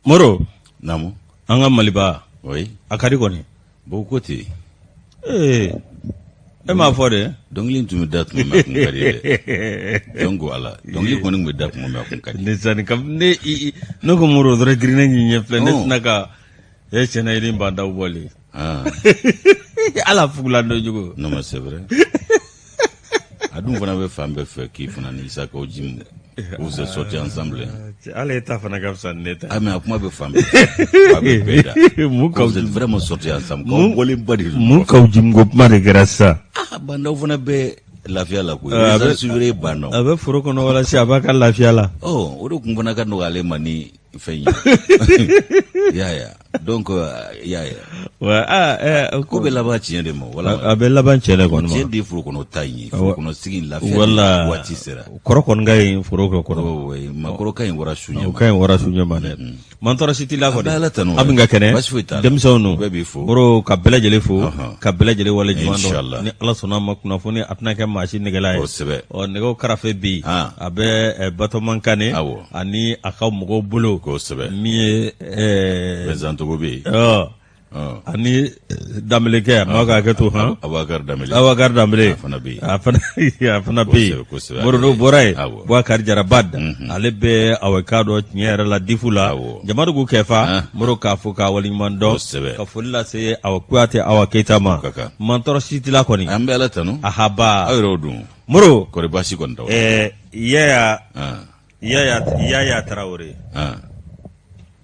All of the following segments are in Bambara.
Moro naamu an ka maliba oui a ka di kɔni bon ko ten ee e m'a fɔ de dɔnkili in tun bɛ da tuma min a kun ka di dɛ jɔn ko ala dɔnkili kɔni tun bɛ da tuma min a kun ka di ne sani ka ne i ne ko moro dɔrɔn girinne k'i ɲɛ filɛ ne tɛna ka e tiɲɛna i ni Ba Ndaw bɔlen ala fugulan dɔ jugu non mais c'est vrai a dun fana bɛ fan bɛɛ fɛ k'i fana ni Isa Kaw Jim vous êtes sortis ensemble ale ta fana ka fisa ni ne ta ah mais a kuma bɛ fan bɛɛ fɛ a bɛ bɛɛ da mun vous êtes vraiment sortis ensemble k'aw bɔlen ba de don mun Kaw Jim ko kuma de kɛra sisan ah Ba Ndaw fana bɛ lafiya la koyi résidence surveillée Ba Ndaw a bɛ foro kɔnɔ walasa a b'a ka lafiya la ɔ o de kun fana ka nɔgɔ ale ma ni fɛn ye i y'a ye donc i y'a ye wa aa ɛ ko bɛ laban tiɲɛ de ma wala a bɛ laban tiɲɛ de kɔni ma tiɲɛ de ye foro kɔnɔ ta in ye foro kɔnɔ sigi lafiya wala waati sera kɔrɔ kɔni ka ɲi foro kɛ kɔnɔ makɔrɔ ka ɲi wara su ɲɛ o ka ɲi wara su ɲɛ ma dɛ man tɔɔrɔ si t'i la kɔni ala tanu an ka kɛnɛ baasi foyi t'a la denmisɛnw ninnu bɛɛ b'i fo moro ka bɛɛ lajɛlen fo ka bɛɛ lajɛlen wale ɲuman dɔn Inshallah. ni ala sɔnna a ma kunnafoni a tɛna kɛ maa si negela ye kosɛbɛ ɔ nɛgɛw karafe bi Ah. a bɛ Batɔman Kane Awɔ. ani a ka mɔgɔw bolo kosɛbɛ min ye Vincent Togo bɛ yen ɔ ani Danbelekɛ a ma ka hakɛ to han Abubakar Danbele Abubakar Danbele a fana bɛ yen a fana a fana bɛ yen Kosɛbɛ, kosɛbɛ. Moro n'o bɔra yen Awɔ. Bubakari Jarabad ale bɛ awɔ k'a dɔn tiɲɛ yɛrɛ la difu la Awɔ. Jamadugu Kɛfa Ah. Moro k'a fo k'a waleɲuman dɔn Kosɛbɛ. ka foli lase awɔ Kuyate Awa Keyita ma ka kan. man tɔɔrɔ si t'i la kɔni an bɛ ala tanu ahaba aw yɛrɛw dun Moro kɔri baasi kɔni t'aw la ɛɛ Yaya Ah, Yaya Yaya Tarawele ah.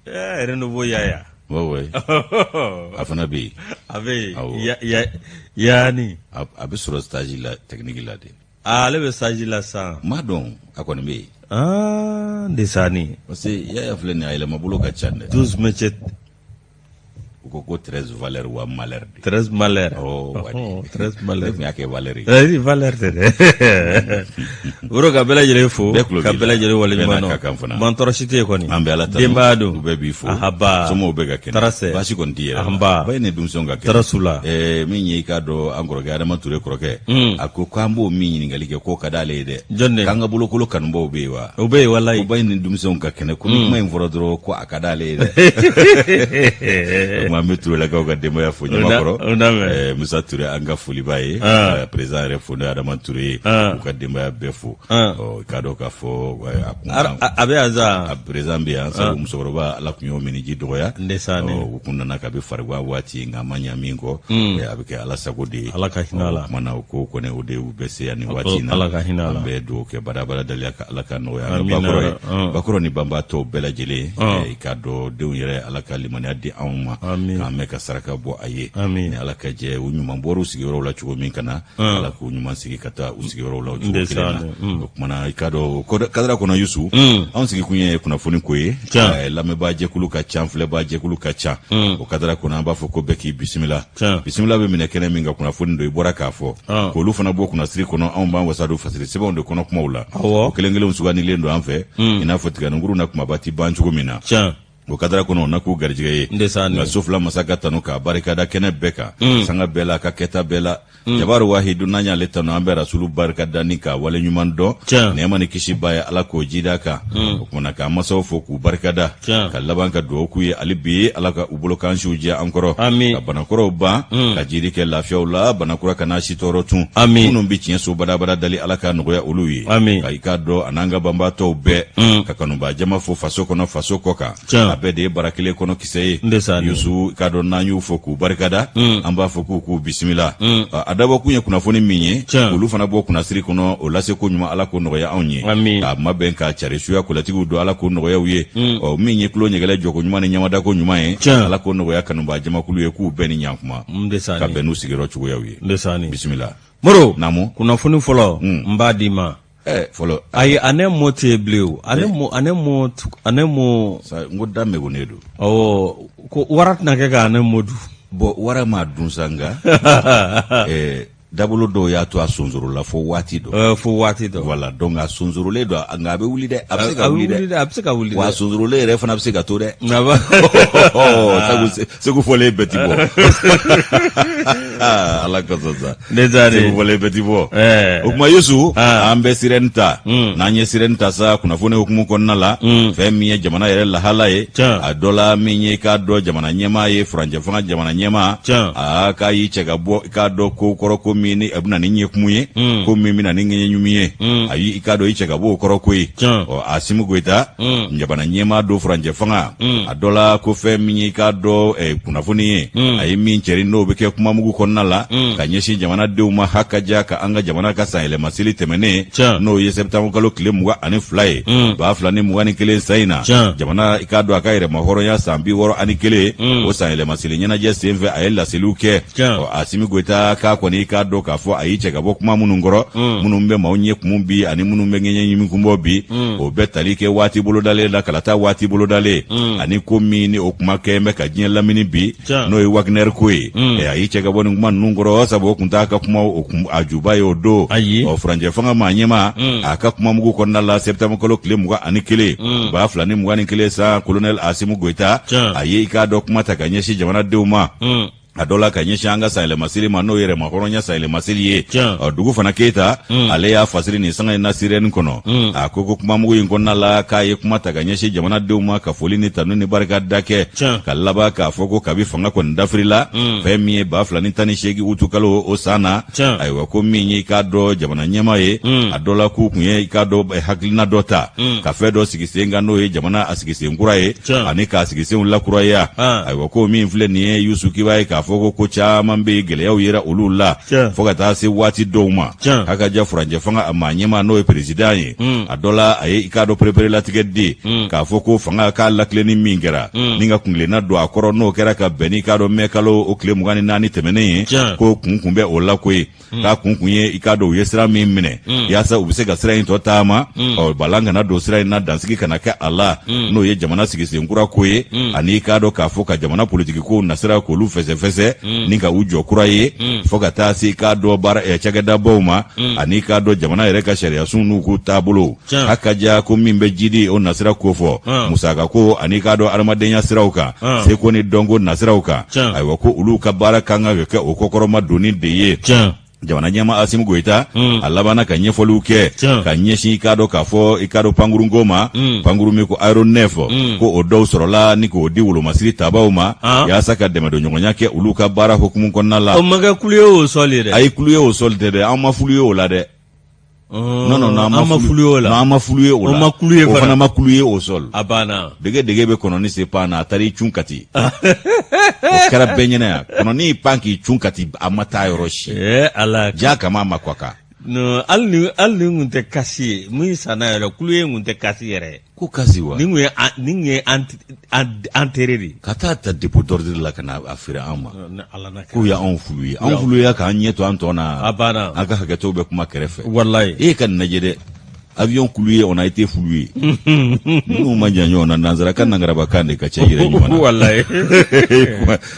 ɛɛ renouveau Yaya ouais ouais a fana bɛ yen a bɛ yen Awɔ. Ya- ya- Yani a bɛ sɔrɔ stage la technique la de Ah, ale bɛ stage la sisan n m'a dɔn a kɔni bɛ yen ah ndesani parce que Yaya filɛ nin ye a yɛlɛmabolo ka ca dɛ 12 métiers u ko ko 13 valeur wa malheur de 13 malheur Oh, wadi. Oh, 13 ne malheur tun y'a kɛ valeur ye Eh, valeur tɛ dɛ Moro ka bɛɛ lajɛlen fo Bɛɛ tulo ka b'i bɛɛ la. lajɛlen waleɲuman Bɛɛ n'a dɔn ka kan fana. man tɔɔrɔ si tɛ yen kɔni an bɛ ala tanu denbaya don u bɛɛ b'i fo ahaba somɔgɔw bɛɛ ka kɛnɛ Tarasɛ baasi kɔni t'i yɛrɛ la Anba. ba ye ni denmisɛnw ka kɛnɛ Tarasu la. ɛɛ min ye i k'a dɔn an kɔrɔkɛ Adama Ture kɔrɔkɛ a ko k'an b'o min ɲininkali kɛ k'o ka d'ale ye dɛ Jɔn de? k'an ka bolokolo kanubaw bɛ yen wa o bɛ yen walayi ko ba ye ni denmisɛnw ka kɛnɛ ko ni kuma in fɔra dɔrɔn ko a ka d'ale ye dɛ o tuma an bɛ Turelakaw ka denbaya fo ɲamakɔrɔ O n'a mɛn. Musa Ture an ka foli b'a ye Ah. Président yɛrɛ fo n'o ye Adama Ture ye Ah. u ka denbaya bɛɛ fo Ah. ɔ i k'a dɔn k'a fɔ a kun A bɛ yan sa a président bɛ yan sabu musokɔrɔba ala tun y'o miniji dɔgɔya Ndesaane. Ɔ, u kun nana kabi farigan waati nka a ma ɲa min kɔ a bɛ kɛ ala sago de ye Ala ka hinɛ a la. Ɔ, o tuma na o ko kɔni o de y'u bɛɛ se yan nin waati in na Ala ka hinɛ a la. an bɛ dugawu kɛ badabada daliya ka ala ka nɔgɔya an Amina. ka bakɔrɔ ye Ɔn. bakɔrɔ ni banbaatɔw bɛɛ lajɛlen Ɔn. i k'a dɔn denw yɛrɛ ala ka limaniya di anw ma Amin. k'an mɛn ka saraka bɔ a ye Amin. ni ala ka jɛ u ɲuman bɔra u sigiyɔrɔw la cogo min ka na ala k'u ɲuman sigi ka taa u sigiyɔrɔw la o cogo kelen na o tuma na i k'a dɔn o kadara kɔnɔ Yusu anw sigikun ye kunnafoni ko ye Tiɲɛ. Lamɛnbaa jɛkulu ka ca filɛbaa jɛkulu ka ca o kadara kɔnɔ an b'a fɔ ko bɛɛ k'i bisimila Tiɲɛ. bisimila bɛ minɛ kɛnɛ min kan kunnafoni don i bɔra k'a fɔ k'olu fana bɔ kunnasiri kɔnɔ anw b'an wasa don fasiri sɛbɛnw de kɔnɔ kumaw la Awɔ. o kelen kelenw sugandilen don an fɛ i n'a fɔ tiganikuru na kumaba ti ban cogo min na Tiɲɛ. o kadara kɔnɔ na k'u garijɛgɛ ye Ndesaane. nka so fila masa ka tanu k'a barikada kɛnɛ bɛɛ kan sanga bɛɛ la a ka kɛta bɛɛ la jabaru wahidu n'an y'ale tanu an bɛ rasulu barikada ni k'a wale ɲuman dɔn Tiɲɛ. nɛɛma ni kisi b'a ye ala k'o jida kan o kumana k'an masaw fo k'u barikada Tiɲɛ. ka laban ka dugawu k'u ye hali bi ala ka u bolo k'an siw jɛ an kɔrɔ Amin. ka banakɔrɔw ban ka jiri kɛ lafiyaw la banakura kana si tɔɔrɔ tun Amin. minnu bɛ tiɲɛ so badabada dali ala ka nɔgɔya olu ye Amin. ka i k'a dɔn an'an ka banbaatɔw bɛɛ ka kanubaa jama fo faso kɔnɔ faso kɔ kan Tiɲɛ. a bɛɛ de ye bara kelen kɔnɔ kisɛ ye Ndesaane. Yusu k'a dɔn n'an y'u fo k'u barikada an b'a fɔ k'u k'u bisimila a dabɔkun ye kunnafoni min ye Tiɲɛ. olu fana bɔ kunnasiri kɔnɔ o lase ko ɲuman ala k'o nɔgɔya anw ye Amin. k'a mabɛn k'a cari suya kolatigiw don ala k'o nɔgɔya u ye ɔ min ye tulo ɲɛgɛlɛ jɔko ɲuman ni ɲamadako ɲuman ye Tiɲɛ. ala k'o nɔgɔya kanubaa jamakulu ye k'u bɛɛ ni ɲankuma Ndesaane. ka bɛn n'u sigiyɔrɔ cogoyaw ye Ndesaane. bisimila Moro Naamu. kunnafoni fɔlɔ n b'a d'i ma Fɔlɔ ayi ane mɔ tɛ yen bilen o ane mɔ ane mɔ ane mɔ sa n ko da megunnen don awɔ ko wara tɛna kɛ ka ane mɔ dun bon wara m'a dun sa nka Dabolo dɔw y'a to a sonsorola fo waati dɔ. Fo waati dɔ. Voilà, donc a sonsorolen don, nka a bɛ wuli dɛ, a bɛ se ka wuli dɛ. A bɛ se ka wuli dɛ. Wa a sonsorolen yɛrɛ fana bɛ se ka to dɛ. Sabu segu fɔlen bɛɛ ti bɔ. Ala ka sɔn sa. Segu fɔlen bɛɛ ti bɔ. O tuma Yusu, an bɛ sirɛni ta. N'an ye sirɛni ta sa, kunnafoni hukumu kɔnɔna la, fɛn min ye jamana yɛrɛ lahala ye, a dɔ la min ye k'a dɔn jamana ɲɛmaa ye, furancɛ fanga jamana ɲɛmaa, aa k'a y'i cɛ ka bɔ i k'a dɔn ko kɔrɔ ko min ni a bɛ na ni ɲɛkumu ye, ko min bɛ na ni ŋɛɲɛɲumu ye, ayi, i k'a dɔn i cɛ ka bɔ o kɔrɔ ko ye. Ɔ Asimi Goyita, jamana ɲɛmaa don, furancɛ fanga, a dɔ la ko fɛn min ye i k'a dɔn kunnafoni ye, a ye min cɛri, n'o bɛ kɛ kumamugu kɔnɔna la ka ɲɛsin jamanadenw ma, hakaja ka an ka jamana ka sanyɛlɛma seli tɛmɛnen, n'o ye sɛptanburu kalo tile 22 ye 2021 san in na, jamana i k'a dɔn a ka yɛrɛmahɔrɔnya san 61, o sanyɛlɛma seli ɲɛnajɛ senfɛ, a ye laseliw kɛ. Ɔ Asimi Goyita k'a kɔni i k'a dɔn k'a fɔ a y'i cɛ ka bɔ kuma minnu kɔrɔ, minnu bɛ maaw ɲɛ kumu bi ani minnu bɛ ŋɛɲɛ ɲimi kun bɔ bi, o bɛ tali kɛ waati bolodalen la, kalata waati bolodalen, ani ko min ni o kuma kɛ bɛ ka diɲɛ lamini bi, n'o ye Wagner ko ye. A y'i cɛ ka bɔ nin kuma ninnu kɔrɔ, sabu o kun t'a ka kuma o kun a juba ye o don. Ɔ furancɛ fanga maa ɲɛmaa, a ka kumamugu kɔnɔna la, septembre kalo tile 21 2021 san, colonel Asimi Goyita, a ye i k'a dɔn kuma ta ka ɲɛsin jamanadenw ma, a dɔ la ka ɲɛsin an ka sanyɛlɛmaseli ma, n'o yɛrɛmahɔrɔnya sanyɛlɛmaseli ye. Ɔ dugu fana Keyita, ale y'a fasiri nin sanga in na sirɛni kɔnɔ. A ko kumamugu in kɔnɔna la, k'a ye kuma ta ka ɲɛsin jamanadenw ma, ka foli ni tanu ni barika da kɛ, ka laban k'a fɔ ko kabi fanga kɔni dafirila, fɛn min ye 2018 utukalo o san na, ayiwa, ko min ye i k'a dɔn jamana ɲɛmaa ye, a dɔ la k'u kun ye i k'a dɔn hakilina dɔ ta ka fɛn dɔ sigi sen kan, n'o ye jamana a sigisen kura ye ani k'a sigisenw lakuraya. Ayiwa, ko min filɛ nin ye, Yusu, k'i b'a ye k'a fɔ ko caman bɛ yen, gɛlɛyaw yera olu la fo ka taa se waati dɔw ma. Hakaja furancɛ fanga a maa ɲɛmaa, n'o ye perezidan ye, a dɔ la a ye i k'a dɔn pereperelatigɛ di k'a fɔ ko fanga k'a latilenni min kɛra ni ka kuntilenna don a kɔrɔ, n'o kɛra ka bɛn n'i k'a dɔn mɛ kalo o tile 24 tɛmɛnen ye, ko kun kun bɛ o la koyi. K'a kun kun ye i k'a dɔn u ye sira min minɛ, yaasa u bɛ se ka sira in tɔ taama, ɔ balan kana don sira in na, dansigi kana kɛ a la, n'o ye jamana sigisen kura ko ye, ani i k'a dɔn k'a fɔ ka jamana politiki kow nasira k'olu fɛsɛfɛsɛ ni ka u jɔ kura ye, fo ka taa se i k'a dɔn baara cakɛdabaw ma, ani i k'a dɔn jamana yɛrɛ ka sariyasun n'u k'u taabolo. Hakaja ko min bɛ jidi o nasira kofɔ, musaka ko ani i k'a dɔn adamadenya siraw kan, seko ni dɔnko nasiraw kan, ayiwa, ko olu ka baara kan ka kɛ o kɔkɔrɔma donni de ye. Jamana ɲɛmaa Asimi Goyita, a labanna ka ɲɛfɔliw kɛ ka ɲɛsin i k'a dɔn k'a fɔ i k'a dɔn pankurunko ma, pankurun min ko aéronef, ko o dɔw sɔrɔla ni k'o di wolomasiri tabaw ma, yaasa ka dɛmɛdonɲɔgɔnya kɛ olu ka baara hukumu kɔnɔna la. O ma kɛ cloué au sol ye dɛ. Ayi, cloué au sol tɛ dɛ, an ma floué o la dɛ. Non, non, an ma floué o la. An ma floué o la. O ma cloué. O fana ma cloué au sol. A banna. Dege dege bɛ kɔnɔni se pan na, a taara i cun Kati. O kɛra bɛɛ ɲɛna yan. Kɔnɔni y'i pan k'i cun Kati, a ma taa yɔrɔ si. Ee Ala. Ja kama ma kɔ kan. Non, hali ni kun tɛ kasi ye min sanna yɛrɛ, cloué kun tɛ kasi yɛrɛ. Ko kasi wa? Nin kun ye enterré de. Ka taa ta dépôt d'ordre la ka na a feere an ma. K'u y'anw floué. Anw floué k'an ɲɛ to an tɔ na. A banna. An ka hakɛtow bɛ kuma kɛrɛfɛ. Walayi. E ka nin lajɛ dɛ. Avion cloué, on a été floué. Ninnu ma jan ɲɔgɔn na, nansarakan nangarabakan de ka ca yɛrɛ ɲuman na. Walayi.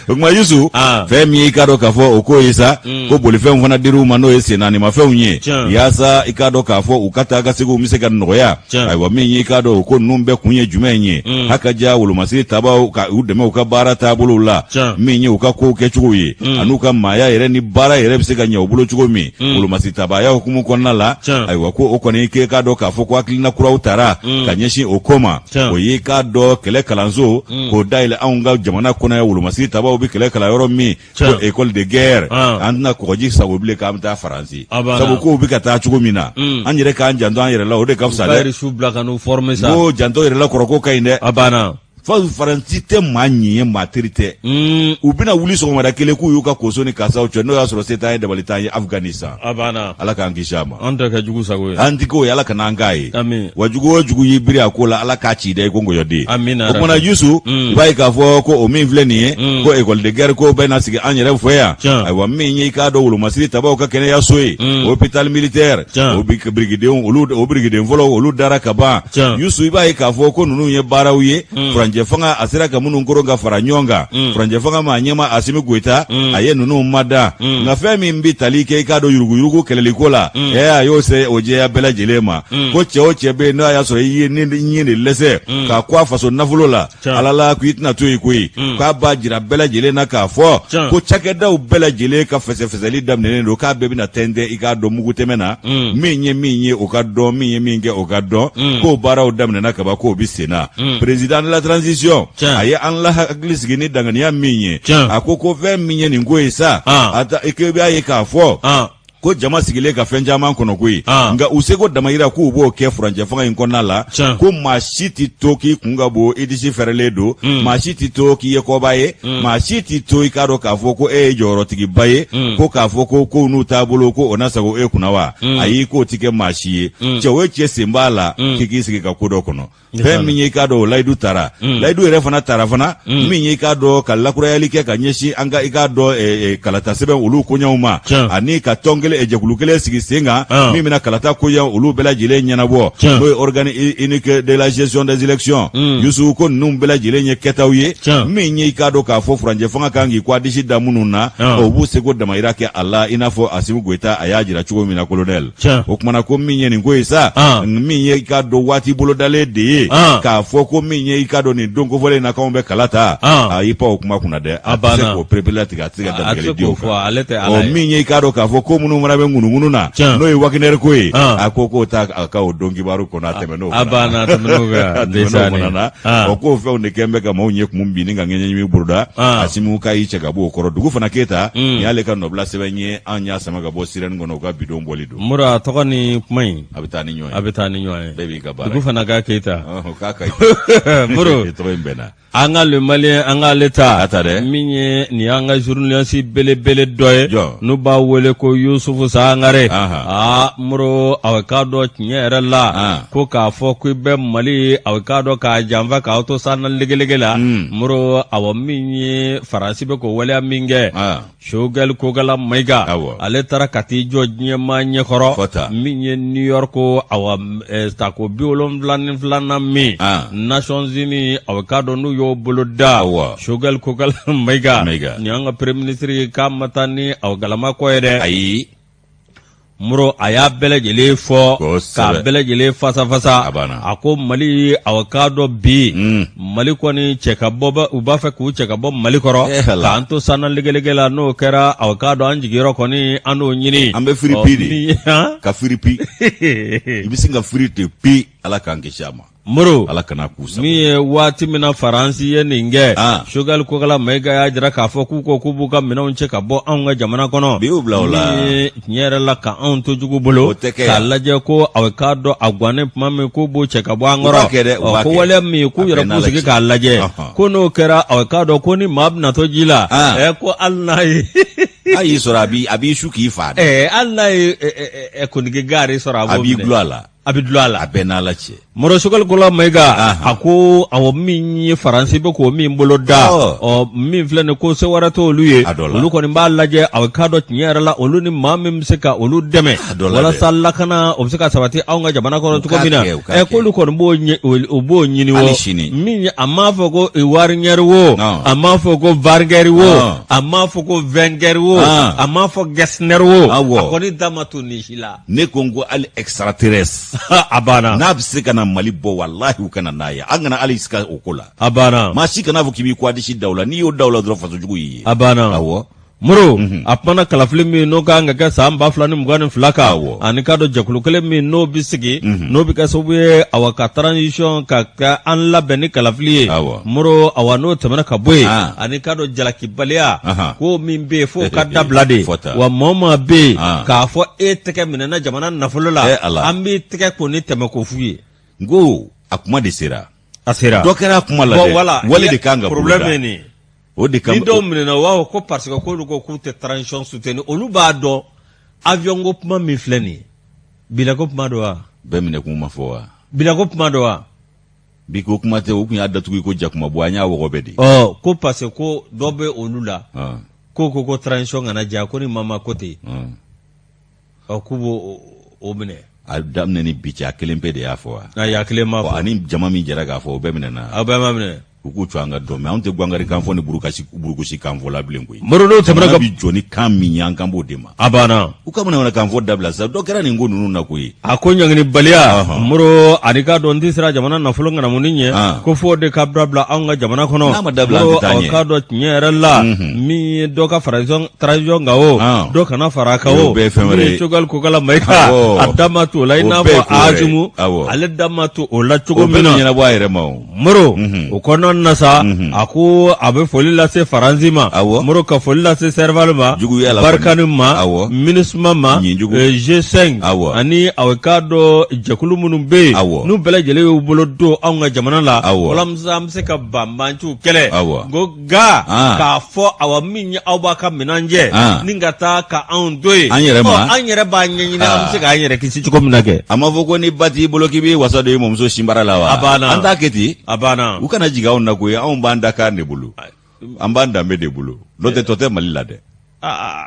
O tuma Yusu, fɛn min ye i k'a dɔn k'a fɔ o ko ye sa, ko bolifɛnw fana dir'u ma, n'o ye sennaanimafɛnw ye, yaasa i k'a dɔn k'a fɔ u ka taa ka seginw bɛ se ka nɔgɔya. Ayiwa, min ye i k'a dɔn o ko ninnu bɛɛ kun ye jumɛn ye? Hakaja wolomasiri tabaw ka u dɛmɛ u ka baara taabolow la, min ye u ka kow kɛcogo ye, an'u ka maaya yɛrɛ ni baara yɛrɛ bɛ se ka ɲɛ u bolo cogo min, wolomasiri tabaya hukumu kɔnɔna la. Ayiwa, ko o kɔni k'e k'a dɔn k'a fɔ ko hakilina kuraw tara ka ɲɛsin o ko ma. O ye k'a dɔn kɛlɛ kalanso k'o dayɛlɛ anw ka jamana kɔnɔ yan, wolomasiri tabaw bɛ kɛlɛ kalan yɔrɔ min, ko école de guerre. An tɛna kɔgɔji sago bilen k'an bɛ taa Faransi, sabu kow bɛ ka taa cogo min na, an yɛrɛ k'an janto an yɛrɛ la, o de ka fisa dɛ. Ko janto yɛrɛ la kɔrɔ ko ka ɲi dɛ. A banna. Faransi tɛ maa ɲin ye, maa teri tɛ. U bɛna wuli sɔgɔmada kelen k'u y'u ka koso ni kasaw cɛ, n'o y'a sɔrɔ se t'an ye, dabali t'an ye Afganistan. A banna. Ala k'an kisi a ma. An tɛ kɛ jugu sago ye. An tɛ k'o ye, Ala kana an k'a ye. Ami. Wa jugu o jugu y'i biri a ko la, Ala k'a ci dɛ i ko nkɔyɔden. Amina. O kumana Yusu, i b'a ye k'a fɔ ko o min filɛ nin ye, ko école de guerre ko bɛna sigi an yɛrɛ fɛ yan. Ayiwa, min ye i k'a dɔn wolomasiri tabaw ka kɛnɛyaso ye, hôpital militaire, o birikidenw olu, o birikiden fɔlɔ olu dara ka ban. Yusu, i b'a ye k'a fɔ ko ninnu ye baaraw ye. Furancɛ fanga a sera ka minnu koron ka fara ɲɔgɔn kan, furancɛ fanga maa ɲɛmaa Asimi Goyita, a ye ninnu mada. Nka fɛn min bɛ tali kɛ, i k'a dɔn, yuruguyurugu kɛlɛliko la, a y'o se o jɛya bɛɛ lajɛlen ma ko cɛ o cɛ bɛ yen, n'a y'a sɔrɔ i ye ni ɲin de lɛsɛ k'a ko a faso nafolo la, Ala la ko i tɛna to yen koyi. K'a b'a jira bɛɛ lajɛlen na k'a fɔ ko cakɛdaw bɛɛ lajɛlen ka fɛsɛfɛsɛli daminɛnen don, k'a bɛɛ bɛna tɛntɛn, i k'a dɔn, mugu tɛmɛ na. Min ye min ye, o ka dɔn, min ye min kɛ, o ka dɔn. K'o baaraw daminɛna kaban, k'o bɛ sen na. Président de la transition, a ye an la hakili sigi ni danganiya min ye, a ko ko fɛn min ye nin ko ye sa, a i b'a ye k'a fɔ ko jama sigilen ka fɛn caman kɔnɔ koyi. Nka u seko damayira k'u b'o kɛ furancɛ fanga in kɔnɔna la, ko maa si tɛ to k'i kun ka bon, i disi fɛrɛlen don, maa si tɛ to k'i ye kɔba ye, maa si tɛ to i k'a dɔn k'a fɔ ko e ye jɔyɔrɔtigiba ye, ko k'a fɔ ko kow n'u taabolo ko o na sago e kunna wa. Ayi, k'o tɛ kɛ maa si ye. Cɛ o cɛ sen b'a la, k'i k'i sigi ka ko dɔ kɔnɔ. Fɛn min ye, i k'a dɔn, o layidu tara, layidu yɛrɛ fana tara fana. Min ye, i k'a dɔn, ka lakurayali kɛ ka ɲɛsin an ka, i k'a dɔn, kalata sɛbɛn olu koɲɛw ma, ani ka tɔn kelen, jɛkulu kelen sigi sen kan min bɛna kalata koɲɛ olu bɛɛ lajɛlen ɲɛnabɔ, n'o ye organe unique de la gestion des élections. Yusu, ko ninnu bɛɛ lajɛlen ye kɛtaw ye min ye, i k'a dɔn k'a fɔ furancɛ fanga kan k'i k'a disi da minnu na, o b'u seko damayira kɛ a la, i n'a fɔ Asimi Goyita a y'a jira cogo min na, colonel. O kumana ko min ye nin ko ye sa, min ye, i k'a dɔn, waati bolodalen de ye k'a fɔ ko min ye, i k'a dɔn, nin don kofɔlen in na k'anw bɛ kala ta, a y'i pan o kuma kunna dɛ. A tɛ se k'o pereperelatigɛ, a tɛ se ka dantigɛli di o kan. Ɔ, min ye, i k'a dɔn k'a fɔ ko minnu fana bɛ ŋunuŋunu na, n'o ye Wagner ko ye, a ko k'o ta a ka o don kibaru kɔnɔ, a tɛmɛn'o fana na. Ɔ, k'o fɛnw de kɛn bɛ ka maaw ɲɛ kumu bin ni ka ŋɛɲɛɲimi boloda. Asimi k'a y'i cɛ ka bɔ o kɔrɔ. Dugu fana Keyita, nin y'ale ka nɔbila sɛbɛn ye, an y'a sama ka bɔ Sirɛni kɔnɔ, u ka bidon bɔli don. Mura, a tɔgɔ ni kuma in a bɛ taa ni ɲɔgɔn ye, a bɛ taa ni ɲɔgɔn ye. Bɛɛ b'i ka baara. Dugu fana ka Keyita. K'a ka ɲi. Moro tɔgɔ in bɛnna. An ka Le Malien, an k'ale ta. A ta dɛ. Min ye nin y'an ka journaliste belebele dɔ ye. Jɔn? N'u b'a wele ko Yusufu Sangare. Aa Moro, a k'a dɔn tiɲɛ yɛrɛ la, ko k'a fɔ ko i bɛ Mali, a k'a dɔn k'a janfa k'aw to sanna legelege la. Moro, awɔ, min ye Faransi bɛ k'o waleya min kɛ. Choguel Kokala Mayiga, ale taara ka t'i jɔ diɲɛmaa ɲɛkɔrɔ, min ye New York, awa, tako 72nan min Nations Unies, a k'a dɔn n'u y'o bolo da. Choguel Kokala Mayiga, nin y'an ka premier ministre ye, k'a ma taa ni aw galama kɔ ye dɛ. Ayi. Moro, a y'a bɛɛ lajɛlen fɔ k'a bɛɛ lajɛlen fasafasa. A ko Mali, a k'a dɔn bi Mali kɔni cɛ ka bɔ, u b'a fɛ k'u cɛ ka bɔ Mali kɔrɔ k'an to sanna legelege la. N'o kɛra, a k'a dɔn an jigiyɔrɔ kɔni, an n'o ɲini. An bɛ firi pi de ka firi pi, i bɛ sin ka firi ten pi. Ala k'an kisi a ma. Moro, Ala kana k'u sago. Min ye waati min na Faransi ye nin kɛ, Choguel Kokala Mayiga y'a jira k'a fɔ k'u ko k'u b'u ka minɛnw cɛ ka bɔ anw ka jamana kɔnɔ. Bi y'u bila o la. Min ye tiɲɛ yɛrɛ la ka anw to jugu bolo. O tɛ kɛ K'a yan. lajɛ ko a k'a dɔn a gannen tuma min k'u b'u cɛ ka bɔ an U b'a kɔrɔ. kɛ dɛ, u b'a Ko kɛ. waleya min ye k'u A yɛrɛ bɛɛ k'u n'Ala sigi cɛ. k'a lajɛ. Ko n'o kɛra, a k'a dɔn ko ni maa bɛna to ji la, ko hali n'a ye N'a y'i sɔrɔ, a b'i su k'i fa dɛ. Hali n'a ye kunigi gaari sɔrɔ, a A b'o b'i minɛ. dulon a la. A bɛ dulon a la. A bɛɛ n'Ala cɛ. Moro, Choguel Kokala Mayiga a ko awɔ, min ye Faransi bɛ k'o min bolo da, ɔ, min filɛ nin ko se wɛrɛ t'olu ye, olu kɔni b'a lajɛ, a k'a dɔn tiɲɛ yɛrɛ la olu ni maa min bɛ se ka olu dɛmɛ walasa lakana o bɛ se ka sabati anw ka jamana kɔnɔ cogo min na, ɛ, k'olu kɔni b'o o b'o ɲini. O min ye, a m'a fɔ ko Wagner wo, a m'a fɔ ko Wagner wo, a m'a fɔ ko Wenger wo, a m'a fɔ Gessner wo, a kɔni da ma to nin si la. Ne ko n ko hali extraterrestre A banna. n'a bɛ se ka na Mali bɔ, walahi u ka na n'a ye. An kana hali sika o ko la. A banna. Maa si kana fɔ k'i b'i kɔdisi da o la. N'i y'o da o la dɔrɔn, fasojugu y'i ye. A banna. Awɔ. Moro, a kumana kalafili min n'o kan ka kɛ san 2022 kan, ani k'a dɔn jɛkulu kelen min n'o bɛ sigi, n'o bɛ kɛ sababu ye, awa, ka transition ka kɛ an labɛn ni kalafili ye. Moro, awa, n'o tɛmɛna ka bɔ yen, ani k'a dɔn jalakibaliya ko min bɛ yen, f'o ka dabila de. Wa maa o maa bɛ yen k'a fɔ e tɛgɛ minɛna jamana nafolo la, an b'i tɛgɛ ko ni tɛmɛ ko f'u ye. N ko a kuma de sera. A sera. Dɔ kɛra a kuma la dɛ, wale de kan ka boloda. Problème ye nin ye. O de ni dɔw minɛna, u b'a fɔ ko parce que k'olu ko k'u tɛ transition soutenir. Olu b'a dɔn avion ko kuma min filɛ nin ye, bilako kuma don wa? Bɛɛ minɛ kun ma fɔ wa? Bilako kuma don wa? Bi ko kuma tɛ, u tun y'a datugu ko jakuma bɔ, an y'a wɔgɔbɛ de. Ɔ, ko parce que ko dɔ bɛ olu la ko transition kana diya, ko ni maa ma ko ten, ɔ, k'u b'o o minɛ. A daminɛ ni bi cɛ, a kelen pe de y'a fɔ wa? Ayi, a kelen m'a fɔ. Ani jama min jɛra k'a fɔ, o bɛɛ minɛna. Aw bɛɛ ma minɛ. U k'u to an ka dɔn, mais anw tɛ gwangari kan fɔ ni burukusi kan fɔ la bilen koyi. Moro, n'o tɛmɛna ka bi jɔ ni kan min ye, an kan b'o de ma. A banna. U ka manamanakan fɔ dabila sa, dɔ kɛra nin ko ninnu na koyi. A ko ɲanginibaliya, Moro, ani k'a dɔn n tɛ siran jamana nafolo ŋanamuni ɲɛ, ko fo de ka dabila anw ka jamana kɔnɔ. N'a ma dabila, an tɛ taa ɲɛ. K'a dɔn tiɲɛ yɛrɛ la, min ye dɔ ka fara transition kan o, dɔ kana fara a kan o, bɛɛ ye fɛn wɛrɛ ye. Choguel Kokalla Maïga, a da ma to o la, i n'a fɔ Assimi, ale da ma to o la cogo min na. O bɛɛ bɛ ɲɛnabɔ a yɛrɛ ma o. Moro, o kɔnɔna na sa, a ko a bɛ foli lase Faransi ma, Moro, ka foli lase Serval ma, Barkhane ma, MINUSMA ma, G5, ani a k'a dɔn jɛkulu minnu bɛ yen, n'u bɛɛ lajɛlen y'u bolo don anw ka jamana la, walasa an bɛ se ka banbaanciw kɛlɛ. Ko nka k'a fɔ awa min ye aw b'a ka minɛn jɛ ni ka taa ka anw to yen, an yɛrɛ ma, an yɛrɛ b'a ɲɛɲini an bɛ se k'an yɛrɛ kisi cogo min na kɛ. A ma fɔ ko ni ba t'i bolo k'i b'i wasa don i mɔmuso sinbara la wa? A banna. An t'a kɛ ten. A banna. U kana jigin anw na koyi, anw b'an dakan de bolo, an b'an danbe de bolo, n'o tɛ tɔ tɛ Mali la dɛ.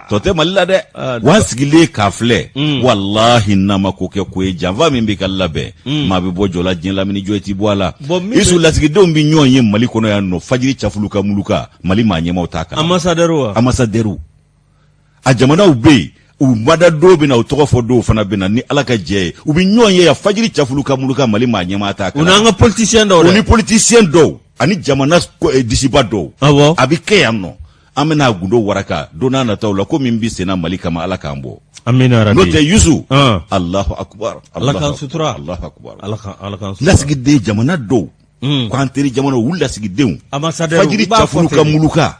Tɔ tɛ Mali la dɛ. Wa an sigilen k'a filɛ, walahi, n'a ma ko kɛ ko ye, janfa min bɛ ka labɛn, maa bɛ bɔ jɔ la diɲɛ lamini jɔ i ti bɔ a la. Isu, lasigidenw bɛ ɲɔgɔn ye Mali kɔnɔ yan nɔ fajiri cafulu ka muluka, Mali maa ɲɛmaaw t'a kalama. Ambassadeur wa? Ambassadeur, a jamanaw bɛ yen, u mada dɔw bɛ na, u tɔgɔ fɔ dɔw fana bɛ na ni Ala ka jɛ ye, u bɛ ɲɔgɔn ye yan fajiri cafulu ka muluka, Mali maa ɲɛmaa t'a kalama. U n'an ka politicien dɔw dɛ. U ni politicien dɔw ani jamana disiba dɔw. A bɛ kɛ yan nɔ. An bɛna a gundo waraka don n'a nataw la, ko min bɛ senna Mali kama, Ala k'an bɔ. Amina rabi. N'o tɛ, Yusu, Alahu akubar. Ala k'an sutura. Alahu akubar. Ala k'an, Ala k'an sutura. Lasigiden jamana dɔw, k'an teri jamana, u lasigidenw ambassadeur fajiri cafulu ka muluka,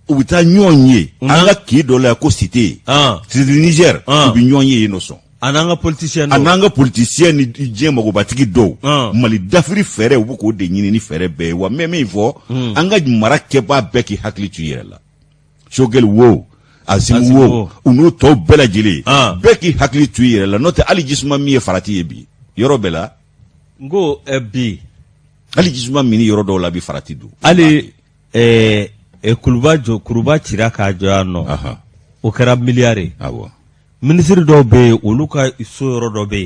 u bɛ taa ɲɔgɔn ye an ka kin dɔ la yan ko cité cité Niger, u bɛ ɲɔgɔn ye yen nɔ sɔn. A n'an ka politicien dɔw. A n'an ka politicien ni diɲɛ magobatigi dɔw. Mali dafiri fɛɛrɛ, u bɛ k'o de ɲini ni fɛɛrɛ bɛɛ ye. Wa n bɛ min fɔ, an ka mara kɛbaa bɛɛ k'i hakili to i yɛrɛ la. Choguel wo, Assimi wo, u n'u tɔw bɛɛ lajɛlen, bɛɛ k'i hakili to i yɛrɛ la, n'o tɛ hali jisuma min ye farati ye bi yɔrɔ bɛɛ la. N ko bi. Hali jisuma min yɔrɔ dɔw la bi farati don. Hali kuluba jɔ, kuruba cira k'a jɔ yan nɔ. O kɛra miliyari ye. Awɔ. Minisiri dɔw bɛ yen, olu ka so yɔrɔ dɔ bɛ